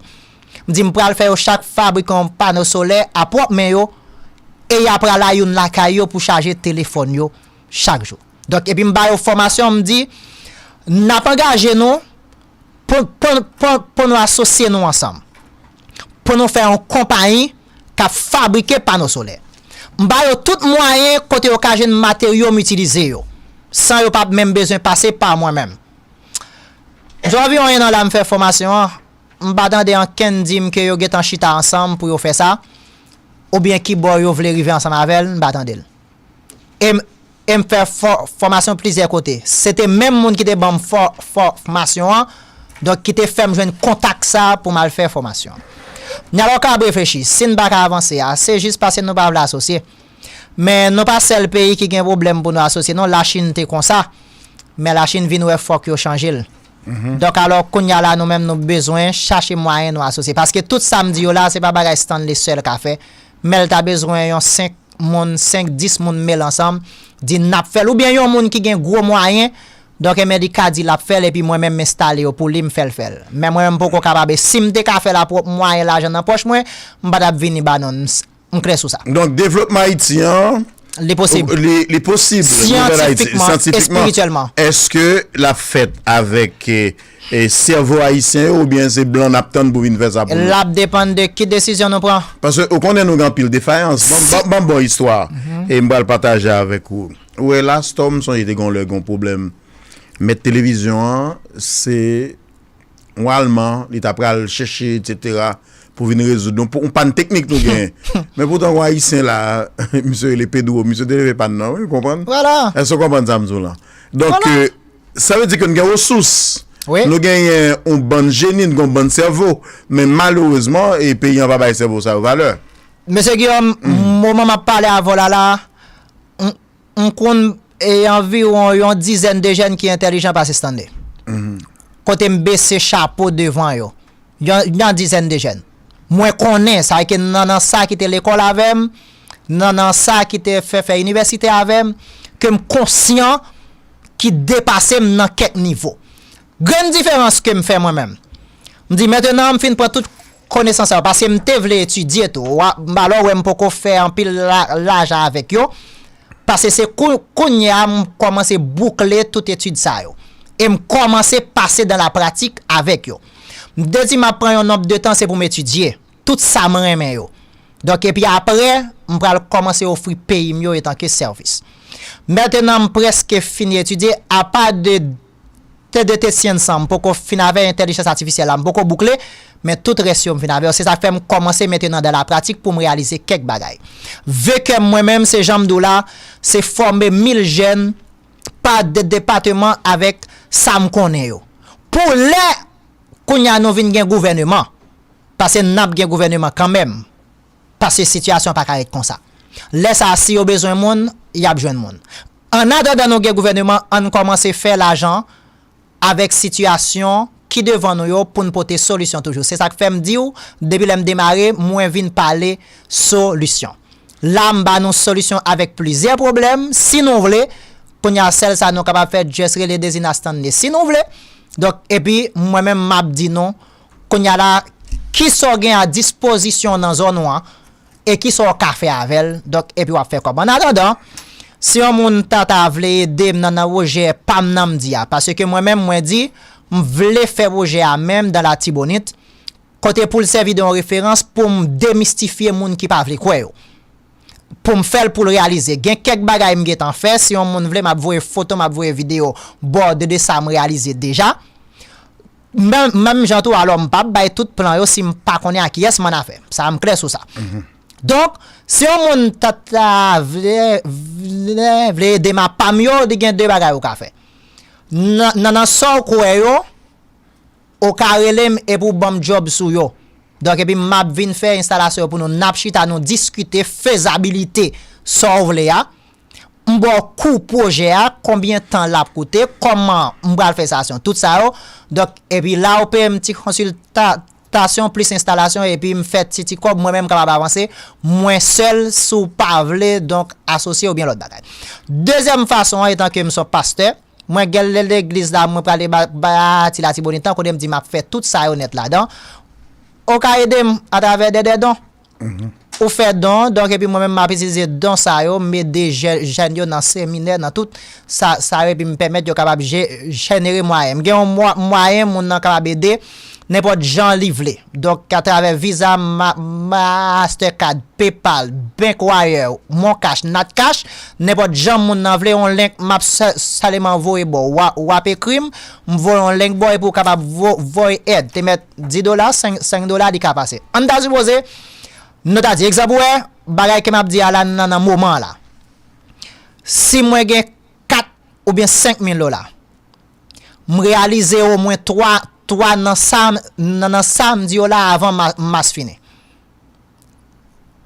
M di m pral fè yo chak fabrike yon pano solè a pwòp men yo, e y a pral a youn lakay yo pou chaje telefòn yo chak jou. Donk, epi m ba yo fòmasyon, m di, n ap angaje nou pou, pou, pou, pou nou asosye nou ansanm, pou nou fè yon konpayi k ap fabrike pano solè. M ba yo tout mwayen kote yo ka jwenn materyo m itilize yo, san yo p ap menm bezwen pase pa mwen menm. Gen anviwon en an la m fè fòmasyon an, m pa tande ankenn di m ke yo gentan chita ansanm pou yo fè sa, oubyen ki bò yo vle rive ansanm avè l, m pa tande l. E m, e m fè fò, fòmasyon plizyè kote. Se te menm moun ki te ban m fò, fòmasyon an, donk ki te fè m jwenn kontak sa pou m al fè fòmasyon an. N alò ka ap reflechi, si n pa ka avanse a, se jis paske nou pa vle asosye. Men nou pa sèl peyi ki gen pwoblèm pou nou asosye, non, Lachin te konsa. Men Lachin vin wè fòk yo chanje l. Donk, alò, kounye a la, nou menm, nou bezwen chache mwayen nou asosye. Paske tout sa m di yo la, se pa bagay Stanley sèl ka fè. Men l ta bezwen yon senk moun, senk, dis moun mele ansanm, di n ap fè l. Oubyen yon moun ki gen gwo mwayen, donk, enben, li ka di l ap fè l, epi mwen menm, m enstale yo pou li, m fè l fè l. Men mwen menm, m poko kapab. E si m te ka fè l a pwòp mwayen lajan nan pòch mwen, m pa t ap vini ba non. M, m klè sou sa. Donk, devlopman Ayiti an, Li posib. Li, li posib, nouvèl Ayiti, syantifikman, syantifikman, espirityèlman. Èske l ap fèt avèk, e, e, sèvo ayisyen yo, oubyen se blan n ap tann pou vin fè sa pou nou? L ap depann de ki desizyon nou pran. Paske ou konnen nou gen anpil defayans. Ban, ban, ban bon istwa. E m pral pataje avèk ou. Ou wè, Lastò, m sonje te gen yon lè gen yon pwoblèm. Mèt televizyon an, se yon Alman, li ta pral chèche, etsetera, pou vin rezoud yon, yon pàn teknik nou genyen. Men poutan, yon Ayisyen la, misye rele Pedro, misye te leve pàn nan, wi, ou konprann? Vwala. Èske w konprann sa m di w lan? Donk, vwala, e, sa vle di ke n gen resous. Wi. Nou genyen yon bann jeni, n gen yon bann sèvo, men malerezman, e peyi an pa bay sèvo sa yo valè. Mesye Guillaume, moman m ap pale avè w la la, m, m konn, e, anviwon yon dizèn de jèn ki entèlijan pase Stanley. Kote m bese chapo devan yo. Yon, yon dizèn de jèn. Mwen konnen, sa ke nan, nan sa ki te lekòl avè m, nan, nan sa ki te fè, fè inivèsite avè m, ke m konsyan ki depase m nan kèk nivo. Grenn diferans ke m fè mwen menm. M di, mentenan, m fin pran tout konesans sa yo, paske m te vle etidye tou. Wa, m, alò, wè m poko fè anpil la, lajan avèk yo, paske se kou, kounye a m kòmanse boukle tout etid sa yo. E m kòmanse pase dan la pratik avèk yo. M te di m ap pran yon nonb de tan, se pou m etidye tout sa m renmen yo. Donk, epi apre, m pral kòmanse ofri peyi m yo etanke sèvis. Mentenan, m prèske fini etidye, apa de T D T Science an, m poko fin avè entèlijans atifisyèl la, m poko boukle, men tout rès yo m fin avè yo. Se sa k fè m kòmanse mentenan dan la pratik pou m reyalize kèk bagay. Ve ke m mwen menm, se jan m di w la, se fòme mil jèn pa de depatman avèk sa m konnen yo. Pou lè kounye a nou vin gen gouvèneman, paske n ap gen gouvèneman kanmenm, paske sitiyasyon pa ka ret konsa. Lè sa a, si yo bezwen moun, y ap jwenn moun. Annatandan nou gen gouvèneman, ann kòmanse fè lajan avèk sitiyasyon ki devan nou yo pou n pote solisyon toujou. Se sa k fè m di w, depi lè m demare, mwen vin pale solisyon. La, m ba nou solisyon avèk plizyè pwoblèm. Si nou vle, kounye a, sèl sa nou kapab fè, just rele Dezina Stanley. Si nou vle, donk, epi mwen menm, m ap di nou, kounye a la, kisa w gen a dispozisyon w nan zòn ou an, e kisa w ka fè avè l, donk, epi w ap fè kòb. Annatandan, si yon moun ta, ta vle ede m nan, nan pwojè pa m nan m di a, paske mwen menm, mwen di, m vle fè pwojè a menm dan Latibonit, kote pou l sèvi de yon referans pou m demistifye moun ki pa vle kwè yo. Pou m fè l pou l reyalize. Gen kèk bagay m gentan fè, si yon moun vle, m ap voye foto, m ap voye videyo bò de, de sa m reyalize deja. Menm, menm jan tou, alò, m p ap bay tout plan yo si m pa konnen a kiyès m annafè. Sa a, m klè sou sa. Donk, si yon moun ta, ta vle, vle, vle ede m a pa m yo, li gen de bagay ou ka fè. Nan, nan, nan sa w kwè yo, ou ka rele m epi w ban m djòb sou yo. Donk, epi m ap vin fè enstalasyon yo pou nou. N ap chita, nou diskite fezabilite sa w vle a. M ba w kou pwojè a, konbyen tan l ap koute, kòman m pral fè sa, tout sa yo. Donk, epi la, ou peye m ti konsiltasyon plis enstalasyon, epi m fè ti, ti kòb, mwen menm m kapab avanse, mwen sèl, si w pa vle, donk, asosye oubyen lòt bagay. Dezyèm fason an, etan ke m se yon pastè, mwen gen lè legliz la, mwen prale ba, bati Latibonit lan, kote m di m ap fè tout sa yo nèt ladan. Ou ka ede m atravè de, de don. Ou fè don, donk, epi mwen menm m ap itilize don sa yo, m ede jè- jèn yo nan seminè, nan tout sa, sa yo, epi m pèmèt yo kapab je- jenere mwayen. M gen yon mwa- mwayen moun nan kapab ede nenpòt jan li vle. Donk, atravè Visa, ma- Mastercard, PayPal, BankWire, MonCash, NatCash, nenpòt jan moun nan vle, yon link, m ap sè- sèlman voye ba w. W a- w ap ekri m, m voye yon link ba w, epi w kapab vo- voye èd. Te mèt di dola, senk, senk dola, li ka pase. Ann ta sipoze, nou ta di, egzanp, ou wè, bagay ke m ap di a la nan, nan moman an la. Si mwen gen kat oubyen senk mil dola, m reyalize omwen twa, twa nan sa, nan, nan sa m di yo la avan ma- mas fini.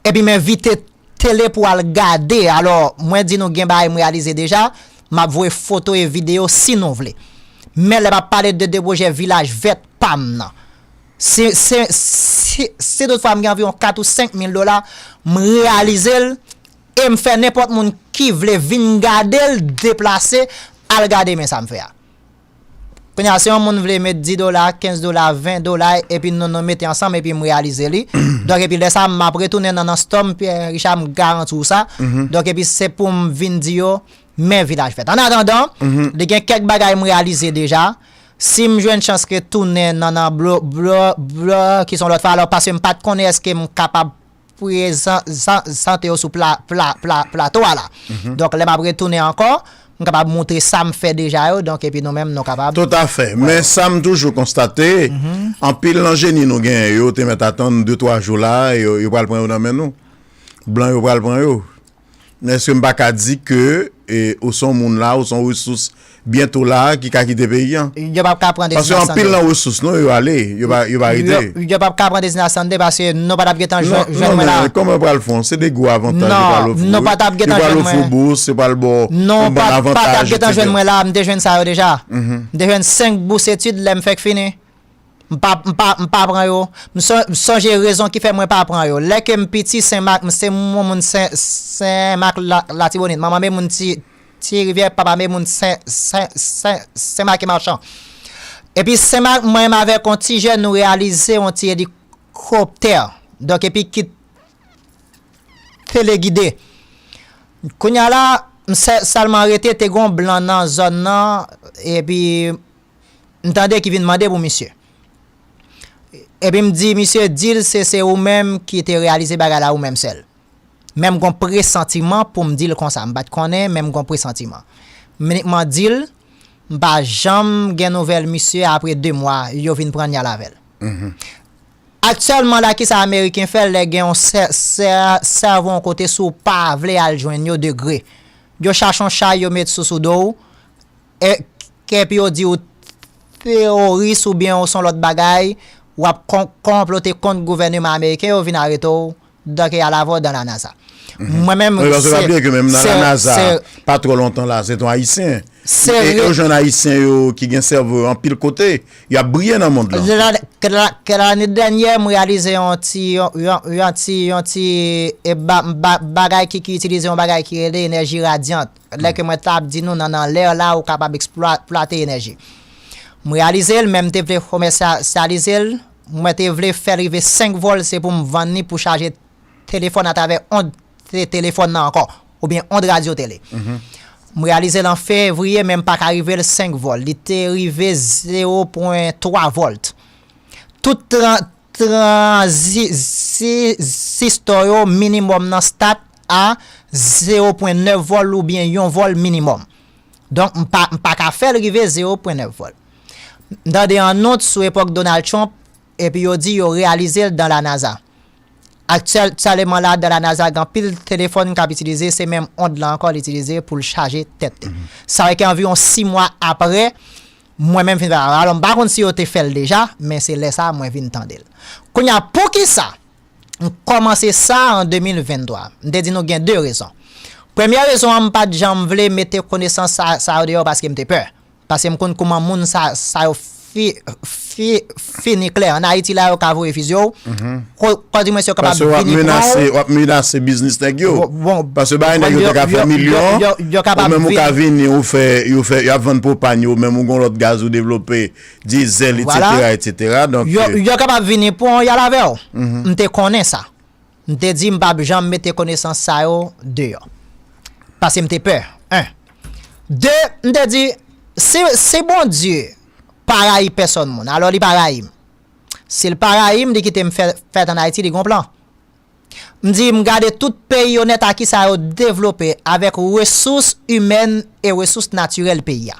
Epi m envite tele pou al gade. Alò, mwen di nou gen bagay m reyalize deja, m ap voye foto e videyo si nou vle. Men lè m ap pale de, de pwojè Vilaj Vèt pa m nan, se, se, se, se tout fwa m gen anviwon kat ou senk mil dola, m reyalize l, e m fè nenpòt moun ki vle vin gade l deplase, al gade men sa m fè a. Kounye a, si yon moun vle met di dola, kenz dola, ven dola, epi nou, nou mete ansanm, epi m reyalize li. Donk, epi lè sa, m ap retounen nan, nan store m, Pierre Richard, m garanti w sa. Donk, epi se pou m vin di yo, men Vilaj Vèt. Annatandan, li gen kèk bagay m reyalize deja. Si m jwenn chans retounen nan, nan blo, blo, blo, ki son lòt fwa, alò, paske m pa t konnen èske m kapab prezan- zan- zante yo sou pla, pla, pla, plato a la. Donk, lè m ap retounen ankò, m kapab montre sa m fè deja yo, donk, epi nou menm, nou kapab. Toutafè. Men sa m toujou konstate, anpil nan jeni nou genyen yo, te mèt atann de, twa jou la, yo, yo pral pran yo nan men nou. Blan yo pral pran yo. Men èske m pa ka di ke, e, ou se yon moun la, ou se yon resous byento la, ki ka kite peyi an? Yo p ap ka pran desizyon san de. Paske anpil nan resous nou, yo ale, yo pa, yo pa rete. Yo, yo p ap ka pran desizyon san de paske nou pa t ap gentan jwenn, jwenn mwen la. Non, men kòman yo pral fè? Se de gwo avantaj yo pral ofri w. Non, nou pa t ap gentan jwenn mwen. Yo pral ofri w bous, yo pral ba w yon bann avantaj, etsetera. Non, pa, pa t ap gentan jwenn mwen la, m te jwenn sa yo deja. M te jwenn senk bous etid lè m fèk fini. M pa, m pa, m pa pran yo. M son- m sonje rezon ki fè mwen pa pran yo. Lè ke m piti, Senmak, m se yon moun Sen- Senmak la- Latibonit. Manman m e moun Ti, Ti Rivyè, papa m e moun Sen- Sen- Sen- Senmak e Machan. Epi Senmak, mwen menm avèk yon ti jèn, nou reyalize yon ti elikoptè. Donk, epi ki telegide. Kounye a la, m sè- sèlman rete, te gen yon blan nan zòn nan, epi m tande ki vin mande pou misye. Epi m di, misye, di l se, se ou menm ki te reyalize bagay la ou menm sèl. Men m gon presantiman pou m di l konsa. M pa t konnen, men m gon presantiman. M inikman di l, m pa janm gen nouvèl misye apre de mwa, yo vin pran nyal avè l. Aktyèlman la, kisa Ameriken fè lè gen yon sè- sè- sèvo yon kote si w pa vle al jwenn yo de gre? Yo chache yon chay, yo met sou sou do w, e, epi yo di w teworis oubyen w se yon lòt bagay, w ap kon- konplote kont gouvèneman ameriken, yo vin arete w, donk e al avè w dan la NASA. Mwen menm, wi, paske pa bliye ke menm nan la NASA, pa twò lontan la, se t on Ayisyen. E yo jwenn Ayisyen yo ki gen sèvo yo anpil kote, y ap briye nan mond lan. Lane dènyè, m reyalize yon ti, yon, yon, yon ti, yon ti, e, ba- ba- bagay ki, ki itilize yon bagay ki rele enèji radyant. Lè ke mwen t ap di nou nan, nan lè la, ou kapab eksplwate enèji. M reyalize l, men m te vle komèsyalize l, mwen te vle fè l rive senk vòl, se pou m vann li pou chaje telefòn atravè ond te- telefòn nan ankò, oubyen ond radyo tele. M reyalize l an fevriye, men m pa ka rive l senk vòl. Li te rive zewo pwen twa vòlt. Tout tran- tranzistor yo minimòm nan stat a zewo pwen nèf vòl oubyen yon vòl minimòm. Donk, m pa, m pa ka fè l rive zewo pwen nèf vòl. M tande annons sou epòk Donald Trump, epi yo di yo reyalize l dan la NASA. Aktyèlman la, dan la NASA, gen anpil telefòn k ap itilize, se menm ond lan ankò l itilize pou l chaje tèt li. Sa vle ke anviwon sis mwa apre, mwen menm fin fè. Alò, m pa konn si yo te fè l deja, men se lè sa a mwen vin tande l. Kounye a, poukisa m kòmanse sa an de mil venntwa? M te di nou gen de rezon. Premyè rezon an, m pa t janm vle mete konesans sa, sa yo deyò paske m te pè. Paske m konn kòman moun sa, sa yo fi, fi, fini klè. Ann Ayiti la, yo ka voye fize w. Ko-, kòdimwens yo kapab vini pran w. Paske w ap menase, w ap menase biznis nèg yo. Bon, bon, paske bagay nèg yo te ka fè milyon, yo, yo, yo kapab vini. Ou menm ou ka vini, ou fè, yo fè, y ap vann pwopàn yo, ou menm ou gon lòt gaz ou devlope, dizèl, etsetera, etsetera. Donk, yo, euh, yo kapab vini pran w, y al avè w. M te konnen sa. M te di m p ap janm mete konesans sa yo deyò. Paske m te pè. En. De, m te di, si, si Bondye pa rayi pèsòn moun, alò li pa rayi m. Si l pa rayi m, li kite m fè, fèt ann Ayiti, li gon plan. M di, m gade tout peyi yo nèt a kisa yo devlope avèk resous imèn e resous natirèl peyi a.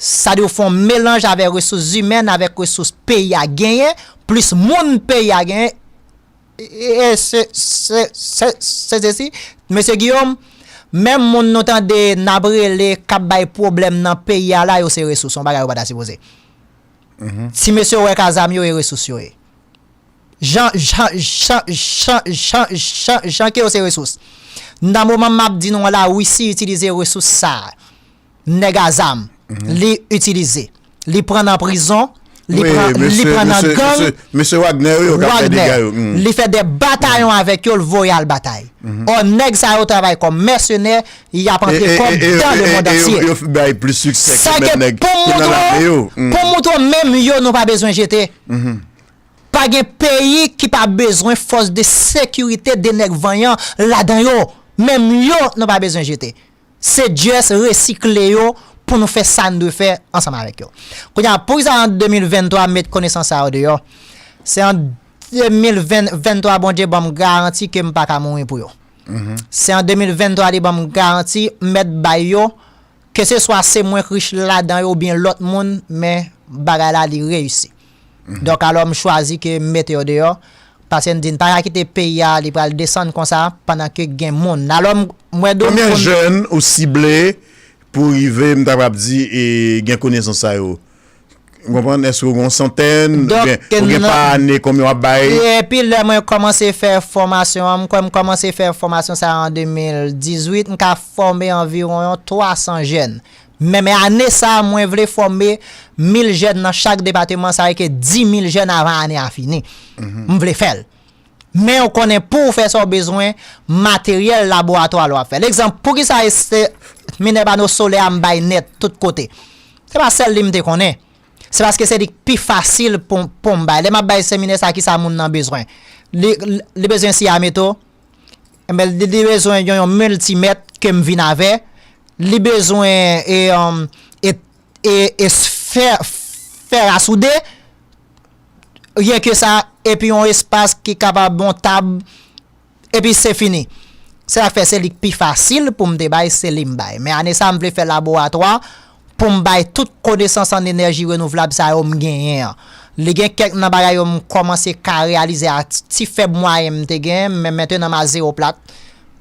Sa di w fè yon melanj avèk resous imèn, avèk resous peyi a genyen, plis moun peyi a genyen, e, e, se, se, se, se, se si, mesye Guillaume, menm moun nou tande n ap rele k ap bay pwoblèm nan peyi a la, yo se resous, yon bagay yo pa ta sipoze. Ti mesye w wè k a zam yo, e resous yo ye. Jan, jan, jan, jan, jan, jan, jan ke yo se resous. Nan moman m ap di nou an la, Risi itilize resous sa a. Nèg a zam. Li itilize. Li pran nan prizon. Li pran, li pran nan gang. Mesye Wagner yo, yo k ap fè dega yo. Li fè de batayon avèk yo, l voye al batay. Ò, nèg sa yo travay kòm mèsenè, y ap antre kòb dan lemond antye. Yo bay plis siksè ke menm nèg ki nan lame yo. Pou m montre w, menm yo, nou pa bezwen jete. Pa gen peyi ki pa bezwen fòs de sekirite, de nèg vanyan ladan yo. Menm yo, nou pa bezwen jete. Se just resikle yo pou nou fè sa n dwe fè ansanm avèk yo. Kounye a, poukisa an de mil venntwa m met konesans sa yo deyò? Se an de mil venntwa Bondye ban m garanti ke m pa ka mouri pou yo. Se an de mil venntwa li ban m garanti m mèt bay yo, keseswa se mwen k rich ladan yo oubyen lòt moun, men bagay la li reyisi. Donk, alò, m chwazi ke m mete yo deyò, paske m di n pa ka kite peyi a, li pral desann konsa, pandan ke gen moun. Alò, m, m wè de moun. Konbyen jèn ou sible pou rive, m ta kapab di, e, gen konesans sa yo? Ou konprann? Èske w gen yon santèn? Oubyen, ou gen pa ane konbyen w ap bay? Epi lè mwen kòmanse fè fòmasyon an, m kwè m kòmanse fè fòmasyon sa a an de mil dizuit, m ka fòme anviwon yon twa san jèn. Men, men ane sa a, mwen vle fòme mil jèn nan chak depatman, sa vle ke di mil jèn avan ane a fini. M vle fè l. Men ou konnen pou w fè sa, w bezwen materyèl laboratwa lè w ap fè l. Egzanp, poukisa se minè pano solè a m bay nèt tout kote? Se pa sèl li m te konnen. Se paske se li k pi fasil pou, pou m bay. Lè m ap bay seminè sa, kisa moun nan bezwen? Li, li bezwen siyameto, enben, li, li bezwen yon, yon miltimèt ke m vin avè. Li bezwen, e, um, e, e, e fè, fè a soude. Ryen ke sa, epi yon espas ki kapab yon tab, epi se fini. Se sa k fè se li k pi fasil pou m te bay, se li m bay. Men ane sa a, m vle fè laboratwa pou m bay tout konesans an enèji renouvlab sa yo m genyen an. Li gen kèk nan bagay yo m kòmanse ka reyalize a ti, ti fèb mwayen m te genyen, men mentenan m a zewo plat.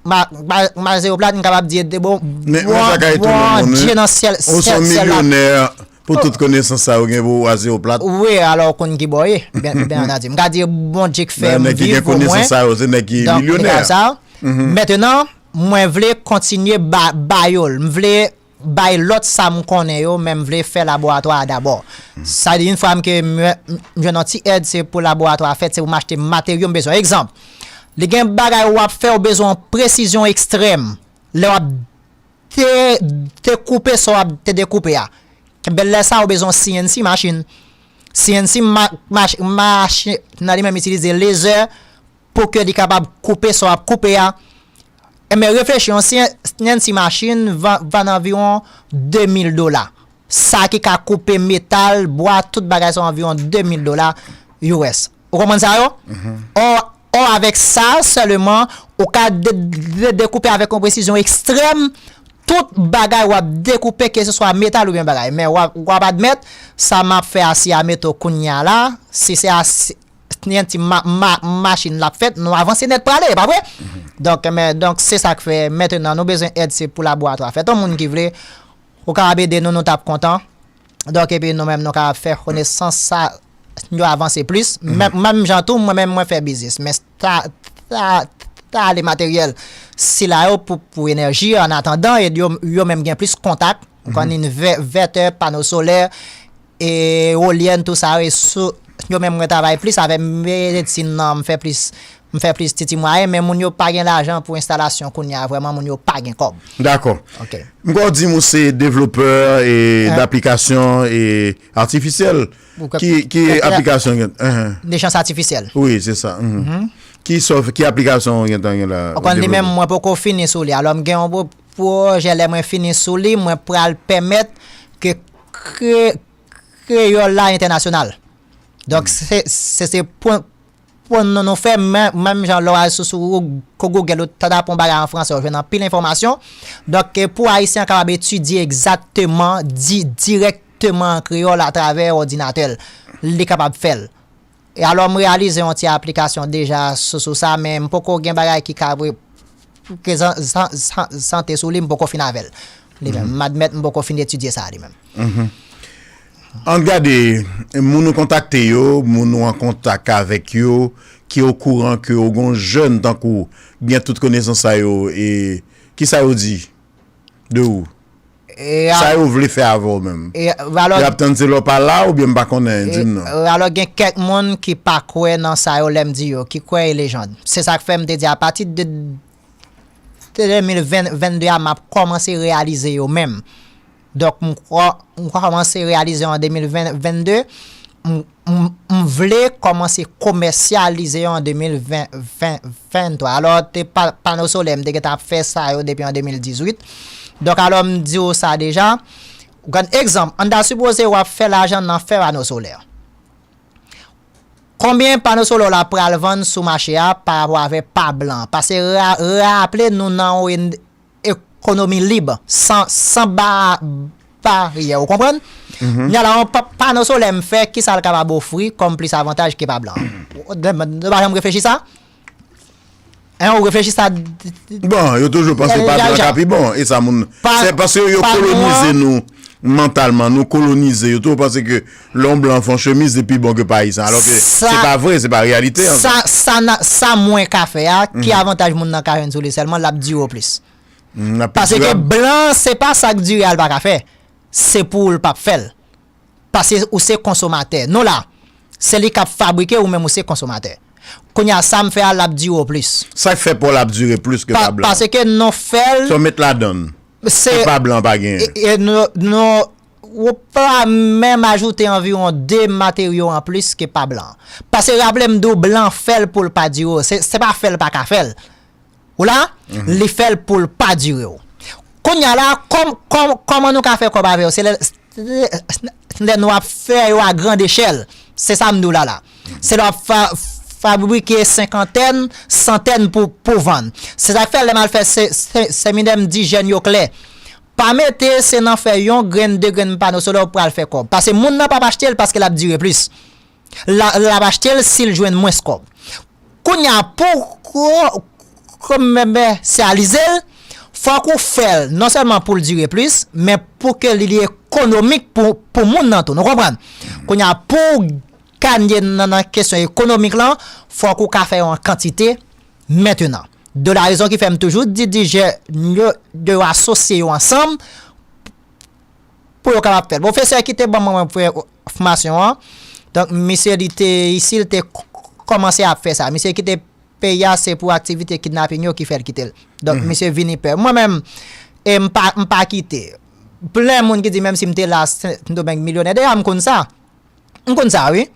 M a, m a, m a zewo plat, m kapab di de bon, men, men sa ka etone moun, wi. Dye nan syèl, ou se yon milyonè pou tout konesans sa yo gen pou w a zewo plat. Wi, alò, ou konn ki bò ye, byen, byen antandi. M ka di Bondye k fè m viv omwen. Nèg ki gen konesans sa yo, se nèg ki milyonè. Donk, sa, mentenan, mwen vle kontinye ba, ba yo l. M vle bay lòt sa m konnen yo, men m vle fè laboratwa a dabò. Sa di, yon fwa m ke m, m jwenn yon ti èd, se pou laboratwa a fèt, se pou m achte materyo m bezwen. Egzanp, li gen bagay w ap fè, w bezwen yon presizyon ekstrèm. Lè w ap te, te koupe sa w ap te dekoupe a. Ebyen, lè sa a, w bezwen yon C N C machin. C N C ma, mach, machin nan li menm itilize lezè pou ke li kapab koupe sa w ap koupe a. Enben, reflechi, yon C N C machin vann, vann anviwon de mil dola. Sa ki ka koupe metal, bwa, tout bagay sa anviwon de mil dola U S. Ou konprann sa yo? Ò, ò, avèk sa sèlman, ou ka de, de, dekoupe avèk yon presizyon ekstrèm tout bagay w ap dekoupe, keseswa metal oubyen bagay. Men w ap, w ap admèt, sa m ap fè a, si a meto kounye a la, si se a, si, si, si ma, ma, machin l ap fèt, nou avanse nèt prale, pa vre? Donk, men, donk, se sa k fè, mentenan, nou bezwen èd, se pou laboratwa fèt. Yon moun ki vle, ou kapab ede nou, nou t ap kontan. Donk, epi nou menm, nou kapab fè konesans sa yo avanse plis. Menm, menm jan tou, mwen menm, mwen fè biznis. Men ta, ta, ta ale materyèl sila yo pou, pou enèji, an atandan, e yo, yo menm gen plis kontak. Ou konn envè, envètè, pano solè, eolyèn, tou sa yo, e sou, yo menm mwen travay plis avè medsin nan, m fè plis, m fè plis titi mwayen, men moun yo pa gen lajan pou enstalasyon kounye a, vrèman, moun yo pa gen kòb. Dakò. Ok. M kwè w di m ou se devlopè e daplikasyon e atifisyèl. Ki, ki aplikasyon gen? Enhen. Entèlijans atifisyèl. Wi, se sa. Mhm. Ki sof, ki aplikasyon w gentan gen la? Ankò li menm, mwen poko fini sou li. Alò, m gen yon pwo- pwojè, lè mwen fini sou li, mwen pral pèmèt ke kre, kreyòl la entènasyonal. Donk, se, se, se pwen, pwen nou, nou fè, men, menm jan lè w al sou, sou Google, ou ta tape yon bagay an franse, ou jwenn anpil enfòmasyon. Donk, e pou Ayisyen an kapab etidye egzakteman, di, dirèkteman an kreyòl atravè òdinatè l, li kapab fè l. E alò, m reyalize yon ti aplikasyon deja sou, sou sa, men m poko gen bagay ki ka pre, prezan, san, san, sante sou li, m poko fin avè l. Li menm, m admèt m poko fin etidye sa li menm. Ann gade, moun ou kontakte yo, moun ou an kontak avèk yo, ki okouran ke w gon jèn tankou w gen tout konesans sa yo, e kisa yo di de ou? Sa yo vle fè avè w menm? Y ap tann se lè w pa la oubyen m pa konnen, di m non. Alò, gen kèk moun ki pa kwè nan sa yo lè m di yo, ki kwè e lejand. Se sa k fè m te di apati de de mil vennde a, m ap kòmanse reyalize yo menm. Donk, m kò, m kòmanse reyalize yo an de mil vennde, m, m, m vle kòmanse komèsyalize yo an de mil ven, ven, venntwa. Alò, te pa, pano solè, m te gentan ap fè sa yo depi an de mil dizuit. Donk, alò, m di w sa deja. Ou konn egzanp, ann ta sipoze w ap fè lajan nan fè pano solè. Konbyen pano solè w la pral vann sou mache a pa rapò avè pa blan? Pase ra, raple nou nan yon ekonomi lib, san, san ba, baryè, ou konprann? Kounye a la, yon pa, pano solè m fè, kisa l kapab ofri kòm plis avantaj ke pa blan an? Nou pa janm reflechi sa? Hein, ou reflechi sa? Bon, yo toujou panse pa blan ka pi bon. E sa moun. Se paske yo kolonize nou mantalman. Nou kolonize. Yo toujou panse ke lè yon blan fè yon chemiz, li pi bon ke pa ayisyen. Alò ke se pa vre, se pa reyalite an. Sa, sa, sa mwen ka fè a, ki avantaj moun nan ka jwenn sou li sèlman, l ap dire w plis. Paske blan, se pa sa k dire a l pa ka fè. Se pou l p ap fè l. Paske ou se konsomatè. Nou la, se li k ap fabrike, ou menm ou se konsomatè. Kounye a, sa m fè a, l ap dire w plis. Sa k fè pa w l ap dire plis ke pa blan? Paske nou fè l. Sa w met ladan l, ke pa blan pa genyen. E, e nou, nou, ou pa menm ajoute anviwon de materyo anplis ke pa blan. Paske raple m di w, blan fè l pou l pa dire w. Se, se pa fè l pa ka fè l. Ou la? Li fè l pou l pa dire w. Kounye a la, kòm, kòm, kòman nou ka fè kòb avè yo? Se lè, lè nou ap fè yo a grand echèl. Se sa m di w la la. Se lè w ap fa, fabrike senkantèn, santèn pou, pou vann. Se sa k fè lè m al fè se, se, seminè, m di jèn yo klè. Pa mete se nan fè yon grenn, de grenn pano solè w pral fè kòb. Pase moun nan p ap achte l paske l ap dire plis. L a, l ap achte l si l jwenn mwens kòb. Kounye a, pou ko, komèsyalize l, fòk ou fè l non sèlman pou l dire plis, men pou ke li, li ekonomik pou, pou moun nan tou. Nou konprann? Kounye a, pou w ganye nan, nan kesyon ekonomik lan, fòk ou ka fè yo an kantite mentenan. De la rezon ki fè m toujou di, di jèn yo, de yo asosye yo ansanm, pou yo kapab fè l. Pwofesè ki te ban mwen, mwen fè fòmasyon an, donk, misye li te isi, li te k, k, kòmanse ap fè sa. Misye kite peyi a, se pou aktivite kidnaping yo ki fè l kite l. Donk, misye vini pè. Mwen menm, e m pa, m pa kite. Plen moun ki di, menm si m te la, Sendomeng milyonè. Deja, m konn sa. M konn sa, wi.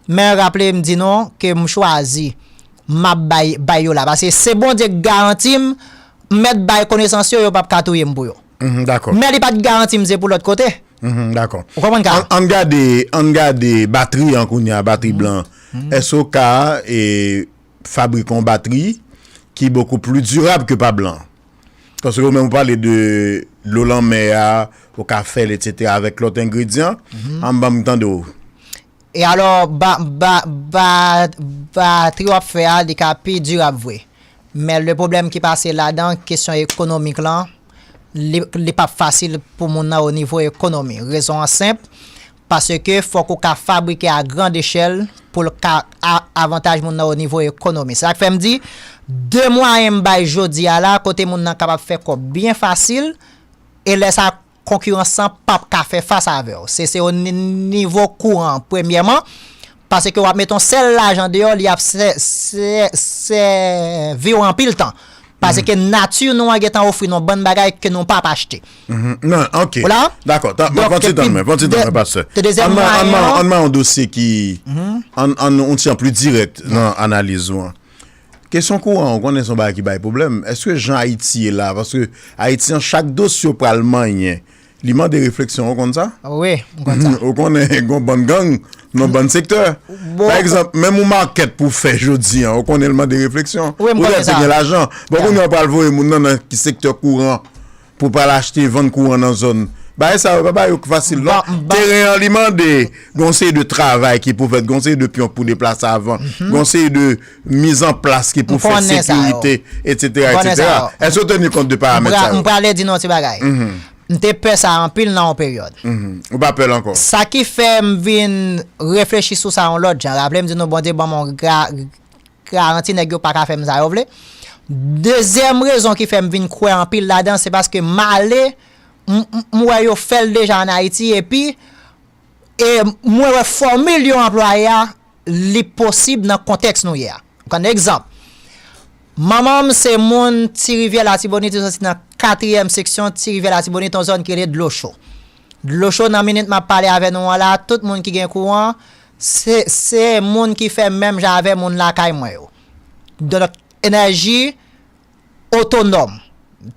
Men raple m di nou ke m chwazi, m ap bay, bay yo la. Paske se Bondye k garanti m, m mèt bay konesans yo, yo p ap ka touye m pou yo. Men li pa t garanti m se pou lòt kote. Ou konprann ka? Ann gade, ann gade batri an kounye a, batri blan an. Èske w ka e, fabrike yon batri ki bokou pli dirab ke pa blan an? Paske ou menm ou pale de dlo lanmè a, ou ka fè l, etsetera, avèk lòt engredyan. Ann ban m tande w. E alò, ba, ba, ba, batri w ap fè a, li ka pi dirab vre. Men le pwoblèm ki pase ladan, kesyon ekonomik lan, li, li p ap fasil pou moun nan o nivo ekonomi. Rezon an senp, paske fòk ou ka fabrike a grand echèl pou l ka a, avantaj moun nan o nivo ekonomi. Sa k fè m di, de mwayen m bay jodi a la, kote moun nan kapab fè kòb byen fasil, e lè sa konkirans lan p ap ka fè fas avè w. Se, se o ni-, nivo kouran, premyèman, paske w ap mete yon sèl lajan deyò, li ap sè-, sè-, sèvi w anpil tan. Paske nati nou an gentan ofri nou bann bagay ke nou p ap achte. Mhm. Non, ok. Ou la? Dakò, ta- mwen pran ti tan mwen, pran ti tan mwen, pastè. Ann ban yon dosye ki, ann, ann, yon ti an pli dirèk nan analiz ou an. Kesyon kouran, ou konnen se yon bagay ki bay pwoblèm. Èske jan Ayiti ye la, paske Ayiti an, chak dosye w pral manyen, li mande refleksyon, ou konn sa? Wi, m konn sa. Ou konnen gen yon bann gang nan bann sektè. Pa egzanp, menm yon makèt pou w fè jodi an, ou konnen l mande refleksyon. Wi, m konnen sa. Gen lajan. Bon, kounye a w pral voye moun nan nan ki sektè kouran pou pral achte, vann kouran nan zòn. Bagay sa yo pa bagay yo ki fasil non. Teren an li mande, gon seri de travay ki pou fèt, gon seri de pyon pou deplase avan, gon seri de mizanplas ki pou fèt, sekirite, etsetera, etsetera. Èske w teni kont de paramèt sa yo? M prale di nou yon ti bagay. M te pè sa anpil nan yon peryòd. Ou pa pè l ankò? Sa ki fè m vin reflechi sou sa yon lòt jan. Raple m di nou Bondye ban m yon gra- garanti nèg yo pa ka fè m sa yo vle. Dezyèm rezon ki fè m vin kwè anpil ladan, se paske m ale, m- m- m wè yo fè l deja ann Ayiti, epi e mwen wè fòmil yo anplwaye a, li posib nan kontèks nou ye a. Konn egzanp, manman m se moun Ti Rivyè Latibonit, li soti nan katriyèm seksyon Ti Rivyè Latibonit, yon zòn ki rele Dlo Cho. Dlo Cho, nan minit m ap pale avè nou an la, tout moun ki gen kouran, se, se moun ki fè menm jan avè moun lakay mwen yo. Donk, enèji otonòm.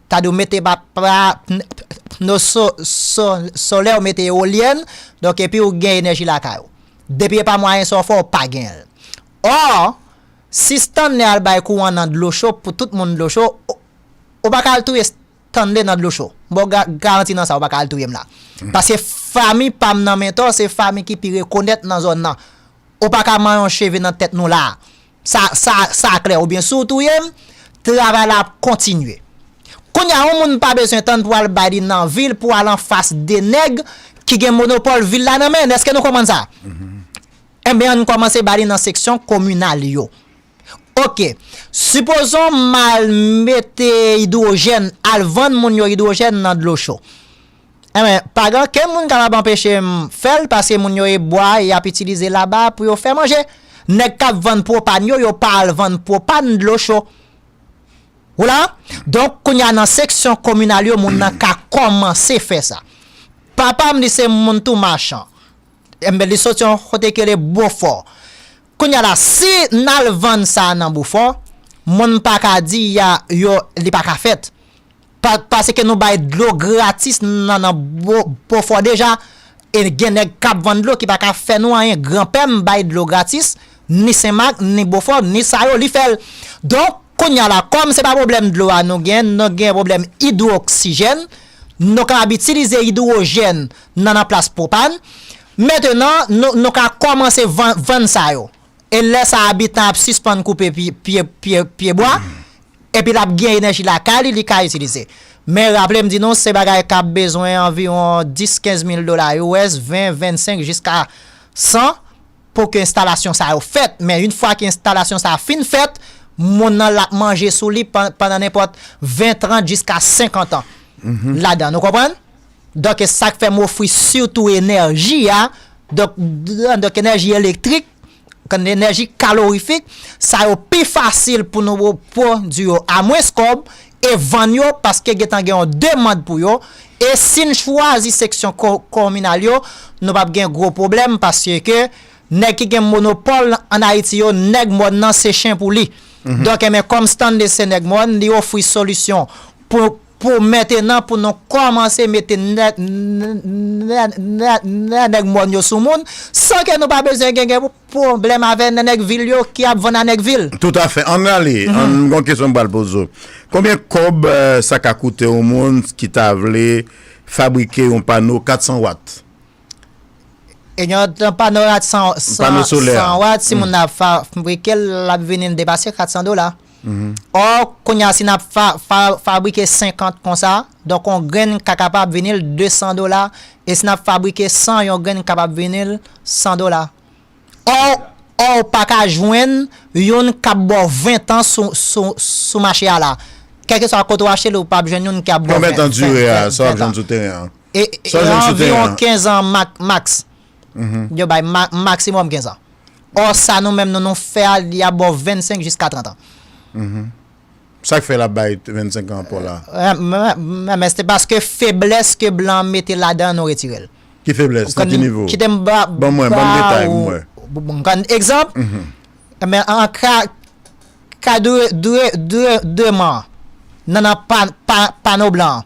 Sa di w mete pa, pa, pn- pn- pno so- so- solè, w mete eolyèn, donk epi w gen enèji lakay ou. Depi e pa mwayen sa w fè, w pa genyen l. Ò, si Stanley al bay kouran nan Dlo Cho, pou tout moun Dlo Cho, ou, ou pa ka al touye Stanley nan Dlo Cho. M ba w ga- garanti nan sa, ou pa ka al touye m la. Paske fanmi pa m nan Mentò, se fanmi ki pi rekonèt nan zòn nan. Ou pa ka manyen yon cheve nan tèt nou la. Sa, sa, sa klè. Oubyen si w touye m, travay la ap kontinye. Kounye a, yon moun pa bezwen tann pou al bay li nan vil, pou al anfas de nèg ki gen monopòl vil la nan men l. Èske nou konprann sa? Enben, ann kòmanse bay li nan seksyon kominal yo. Oke. Sipozon m al mete idwojèn, al vann moun yo idwojèn nan Dlo Cho. Enben, pa gen okenn moun kapab anpeche m fè l, paske moun yo e bwa y ap itilize laba pou yo fè manje. Nèg k ap vann pwopàn yo, yo pa al vann pwopàn Dlo Cho. Ou la? Donk, kounye a nan seksyon kominal yo, moun nan ka kòmanse fè sa. Papa m, li se moun tou machan. Enben, li soti yon kote ki rele Bofò. Kounye a la, si n al vann sa nan Bofò, moun pa ka di y a, yo, li pa ka fèt. Pa, paske nou bay dlo gratis nan, nan Bo- Bofò deja. E gen nèg k ap vann dlo ki pa ka fè nou anyen. Granpè m bay dlo gratis, ni Senmak, ni Bofò, ni sa yo, li fè l. Donk, kounye a la, kòm se pa pwoblèm dlo a nou gen, nou gen pwoblèm idwoksijèn, nou kapab itilize idwojèn nan, nan plas pwopàn. Mentenan, nou, nou ka kòmanse vann, vann sa yo. E lè sa a, abitan ap sispann koupe pye, pye, pye, pye bwa, epi l ap gen enèji lakay li, li ka itilize. Men raple m di nou, se bagay k ap bezwen anviwon dis, kenz mil dola U S, ven, vennsenk jiska san pou ke enstalasyon sa yo fèt. Men yon fwa ke enstalasyon sa a fin fèt, moun nan l ap manje sou li pan- pandan nenpòt ven, trant jiska senkant an ladan. Nou konprann? Donk, e sa k fè m ofri sitou enèji a, donk, donk enèji elektrik, kan enèji kalorifik, sa yo pi fasil pou nou pwodui yo a mwens kòb e vann yo paske gentan gen yon demann pou yo. E si n chwazi seksyon ko- kominal yo, nou p ap gen gwo pwoblèm paske nèg ki gen monopòl ann Ayiti yo, nèg mòn nan se chen pou li. Donk, enben, kòm Stanley se nèg mòn, li ofri solisyon pou, pou mentenan, pou nou kòmanse mete nèg, nèg, nèg, nèg mòn yo sou moun, san ke nou pa bezwen gen, gen pwoblèm avè nèg vil yo ki ap vann a nèg vil. Toutafè. Ann ale, ann, gon kesyon m pral poze w. Konbyen kòb, eh, sa ka koute yon moun ki ta vle fabrike yon pano kat san wat? E yon pano kat san, san, san wat, si moun nan ap fabrike l, l ap vini l depase kat san dola. Ò, kounye a, si n ap fa- fa- fabrike senkant konsa, donk yon grenn ka kapab vini l de san dola, e si n ap fabrike san, yon grenn kapab vini l san dola. Ò, ò, ou pa ka jwenn youn k ap ba w ven tan sou, sou, sou mache a la. Kèlkeswa kote w achte l, ou p ap jwenn youn k ap ba w ven tan. Konbyen tan dire a, sa w ap jwenn sou teren an? E, e, sa jwenn sou teren an. Anviwon kenz an mak-, max. Mhm. Yo bay ma-, maksimòm kenz an. Ò, sa nou menm nou, nou fè a, li ap ba w vennsenk jiska trant an. Mhm. Sa k fè l ap bay vennsenk an ankò la? Eh, men, men, men se paske feblès ke blan mete ladan nou retire l. Ki feblès? Nan ki nivo? Kite m ba, ban mwen, ban m detay pou mwen. Bon, m konn egzanp. Mhm. Men an ka, ka dwe, dwe, dwe, dweman, nan, nan pa, pa, pano blan an.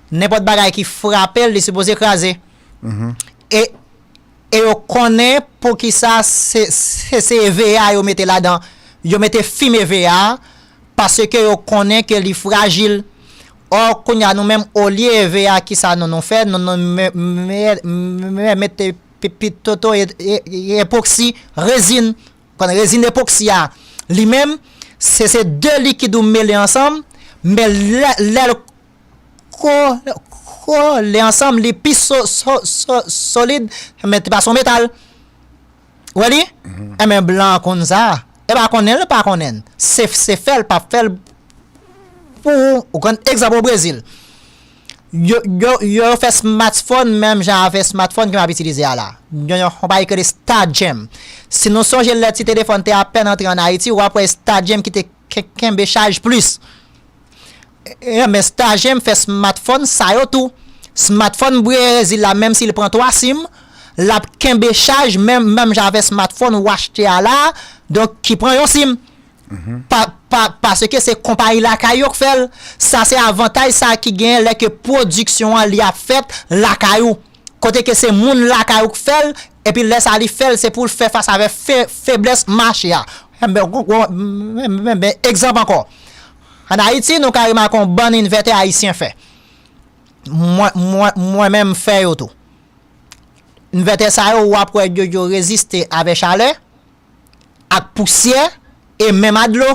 Nenpòt bagay ki frape l, li sipoze kraze. Mhm. E, e yo konnen poukisa se, se, se E V A yo mete ladan, yo mete fim E V A, paske yo konnen ke li frajil. Ò, kounye a nou menm, olye E V A, kisa nou, nou fè? Nou, nou me-, me-, me-, mete pi-, pitoto e, e, e epoksi, rezin. Konn rezin epoksi a, li menm, se, se de likid ou mele ansanm, men lè, lè l ko-, kole ansanm, li pi so-, so-, so-, solid, men te pa son metal. Ou wè li? Mhm. Enben, blan an konn sa. E pa konnen l, pa konnen l. Se, se fè l, pa fè l pou ou. Ou konn egzanp o Brezil. Yo, yo, yo fè smartphone, menm jan avè smartphone ke m ap itilize a la. Yo, yo, yon bagay ki rele Stargem. Si nou sonje lè ti telefòn te apèn antre ann Ayiti, w ap wè Stargem ki te ke-, kenbe chaj plis. E, e, men Stargem fè smartphone sa yo tou. Smartphone Brezil la, menm si l pran twa sim, l ap kenbe chaj menm, menm jan avè smartphone ou achte a la, donk ki pran yon sim. Mhm. Pa, pa, paske se konpayi lakay yo k fè l. Sa se avantaj sa ki genyen lè ke pwodiksyon an li ap fèt lakay ou. Kote ke se moun lakay ou k fè l, epi lè sa li fè l, se pou l fè fas avè fe-, feblès mache a. Enben, gwo, gwo, enben, enben, egzanp ankò. Ann Ayiti, nou ka remake yon bann envètè ayisyen fè. Mwen, mwen, mwen menm fè yo tou. Envètè sa yo, w ap wè yo, yo reziste avè chalè, ak pousyè, e menm a dlo.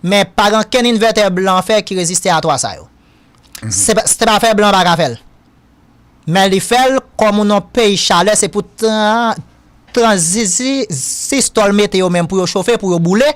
Men pa gen kenn envètè blan fè ki reziste a twa sa yo. Mhm. Se pa, se pa fè blan pa ka fè l. Men li fè l kòm ou nan peyi chalè, se pou tran-, tranzisistò l mete yo menm pou yo chofe, pou yo boule.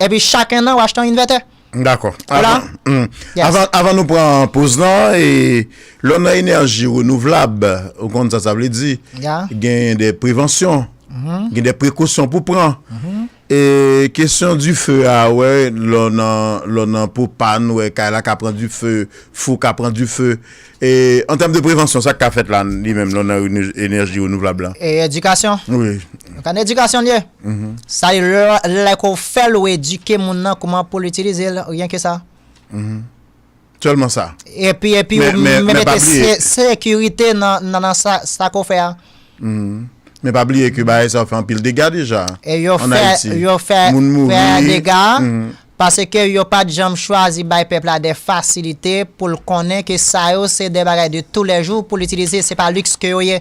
Epi chak enn an, w achte yon envètè. Dakò. Voilà. Avan, hmm. Yes. Avan, avan nou pran poz lan, e lè w nan enèji renouvlab, ou konn sa sa vle di, yeah, gen de prevansyon, mhm, gen de prekosyon pou pran. Mhm. E kesyon dife a, wè, lè w nan, lè w nan pwopan, wè, kay la ka pran dife, fou ka pran dife. E an tèm de prevansyon, sa k ka fèt la, li menm, lè w nan rene-, enèji renouvlab la? E edikasyon. Wi. Kan edikasyon l ye. Mhm. Sa, lè, lè ke w fè l, ou edike moun nan kòman pou l itilize l, ryen ke sa. Mhm. Sèlman sa. Epi, epi, men, ou men, men mete pa bliye se-, sekirite nan, nan, nan sa, sa ke w fè a. Mhm. Men pa bliye ke bagay sa yo fè anpil dega deja. E yo fè, yo fè, moun mouri, fè dega, mhm, paske yo pa t janm chwazi bay pèp la de fasilite pou l konnen ke sa yo se de bagay de toulèjou pou l itilize, se pa liks ke yo ye.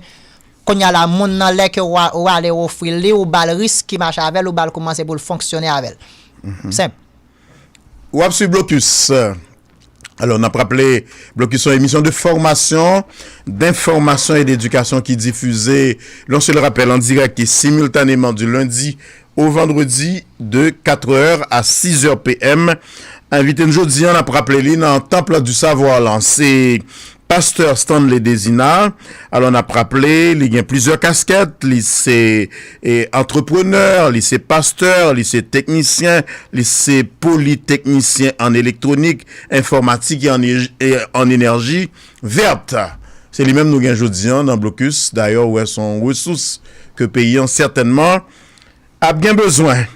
Kounye a la, moun nan, lè ke w a, w ale ofri l li, ou ba l risk ki mache avè l, ou ba l kòmanse pou l fonksyone avè l. Mhm. Senp. W ap swiv Blokis. Alò, n ap raple, Blokis se yon emisyon de fòmasyon, d'information et d'éducation ki difize, l'on se le rappelle, en direct et simultanément du lundi au vendredi de quatre heures à six heures P M. Envite n jodi a, n ap raple li nan Temple du Savoir lan, se Pastè Stanley Désina. Alò, n ap raple, li gen plizyè kaskèt. Li se, e, antreprenè, li se pastè, li se teknisyen, li se politeknisyen an elektwonik, enfòmatik e an e-, e an enèji vèt. Se li menm nou gen jodi a nan Blokis. Dayè, ou wè, se yon resous ke peyi an sètènman ap gen bezwen.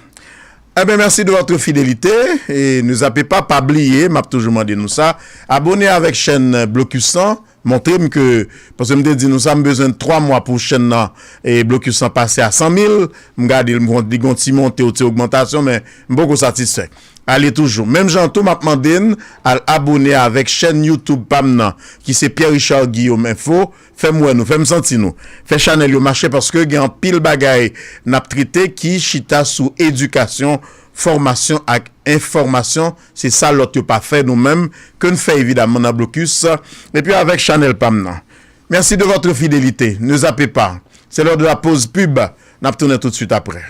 Enben, mèsi de vòt fidelite. E nou zape pa, pa bliye, m ap toujou mande nou sa, abòne avèk chèn Blokis lan, montre m ke, paske m te di nou sa, m bezwen twa mwa pou chèn nan, e Blokis lan pase a san mil, m gade l, m wè li gon ti monte ou ti ogmantasyon, men m poko satisfè. Ale toujou. Menm jan tou, m ap mande n al abòne avèk chèn YouTube pa m nan, ki se Pierre Richard Guillaume Info. Fè m wè nou, fè m santi nou. Fè chanèl yo mache paske gen anpil bagay n ap trete ki chita sou edikasyon, fòmasyon ak enfòmasyon. Se sa lòt yo pa fè, nou menm, ke n fè evidaman nan Blokis, epi avèk chanèl pa m nan. Merci de votre fidélité. Ne zappez pas. C'est l'heure de la pause pub. N ap tounen tout de suite après.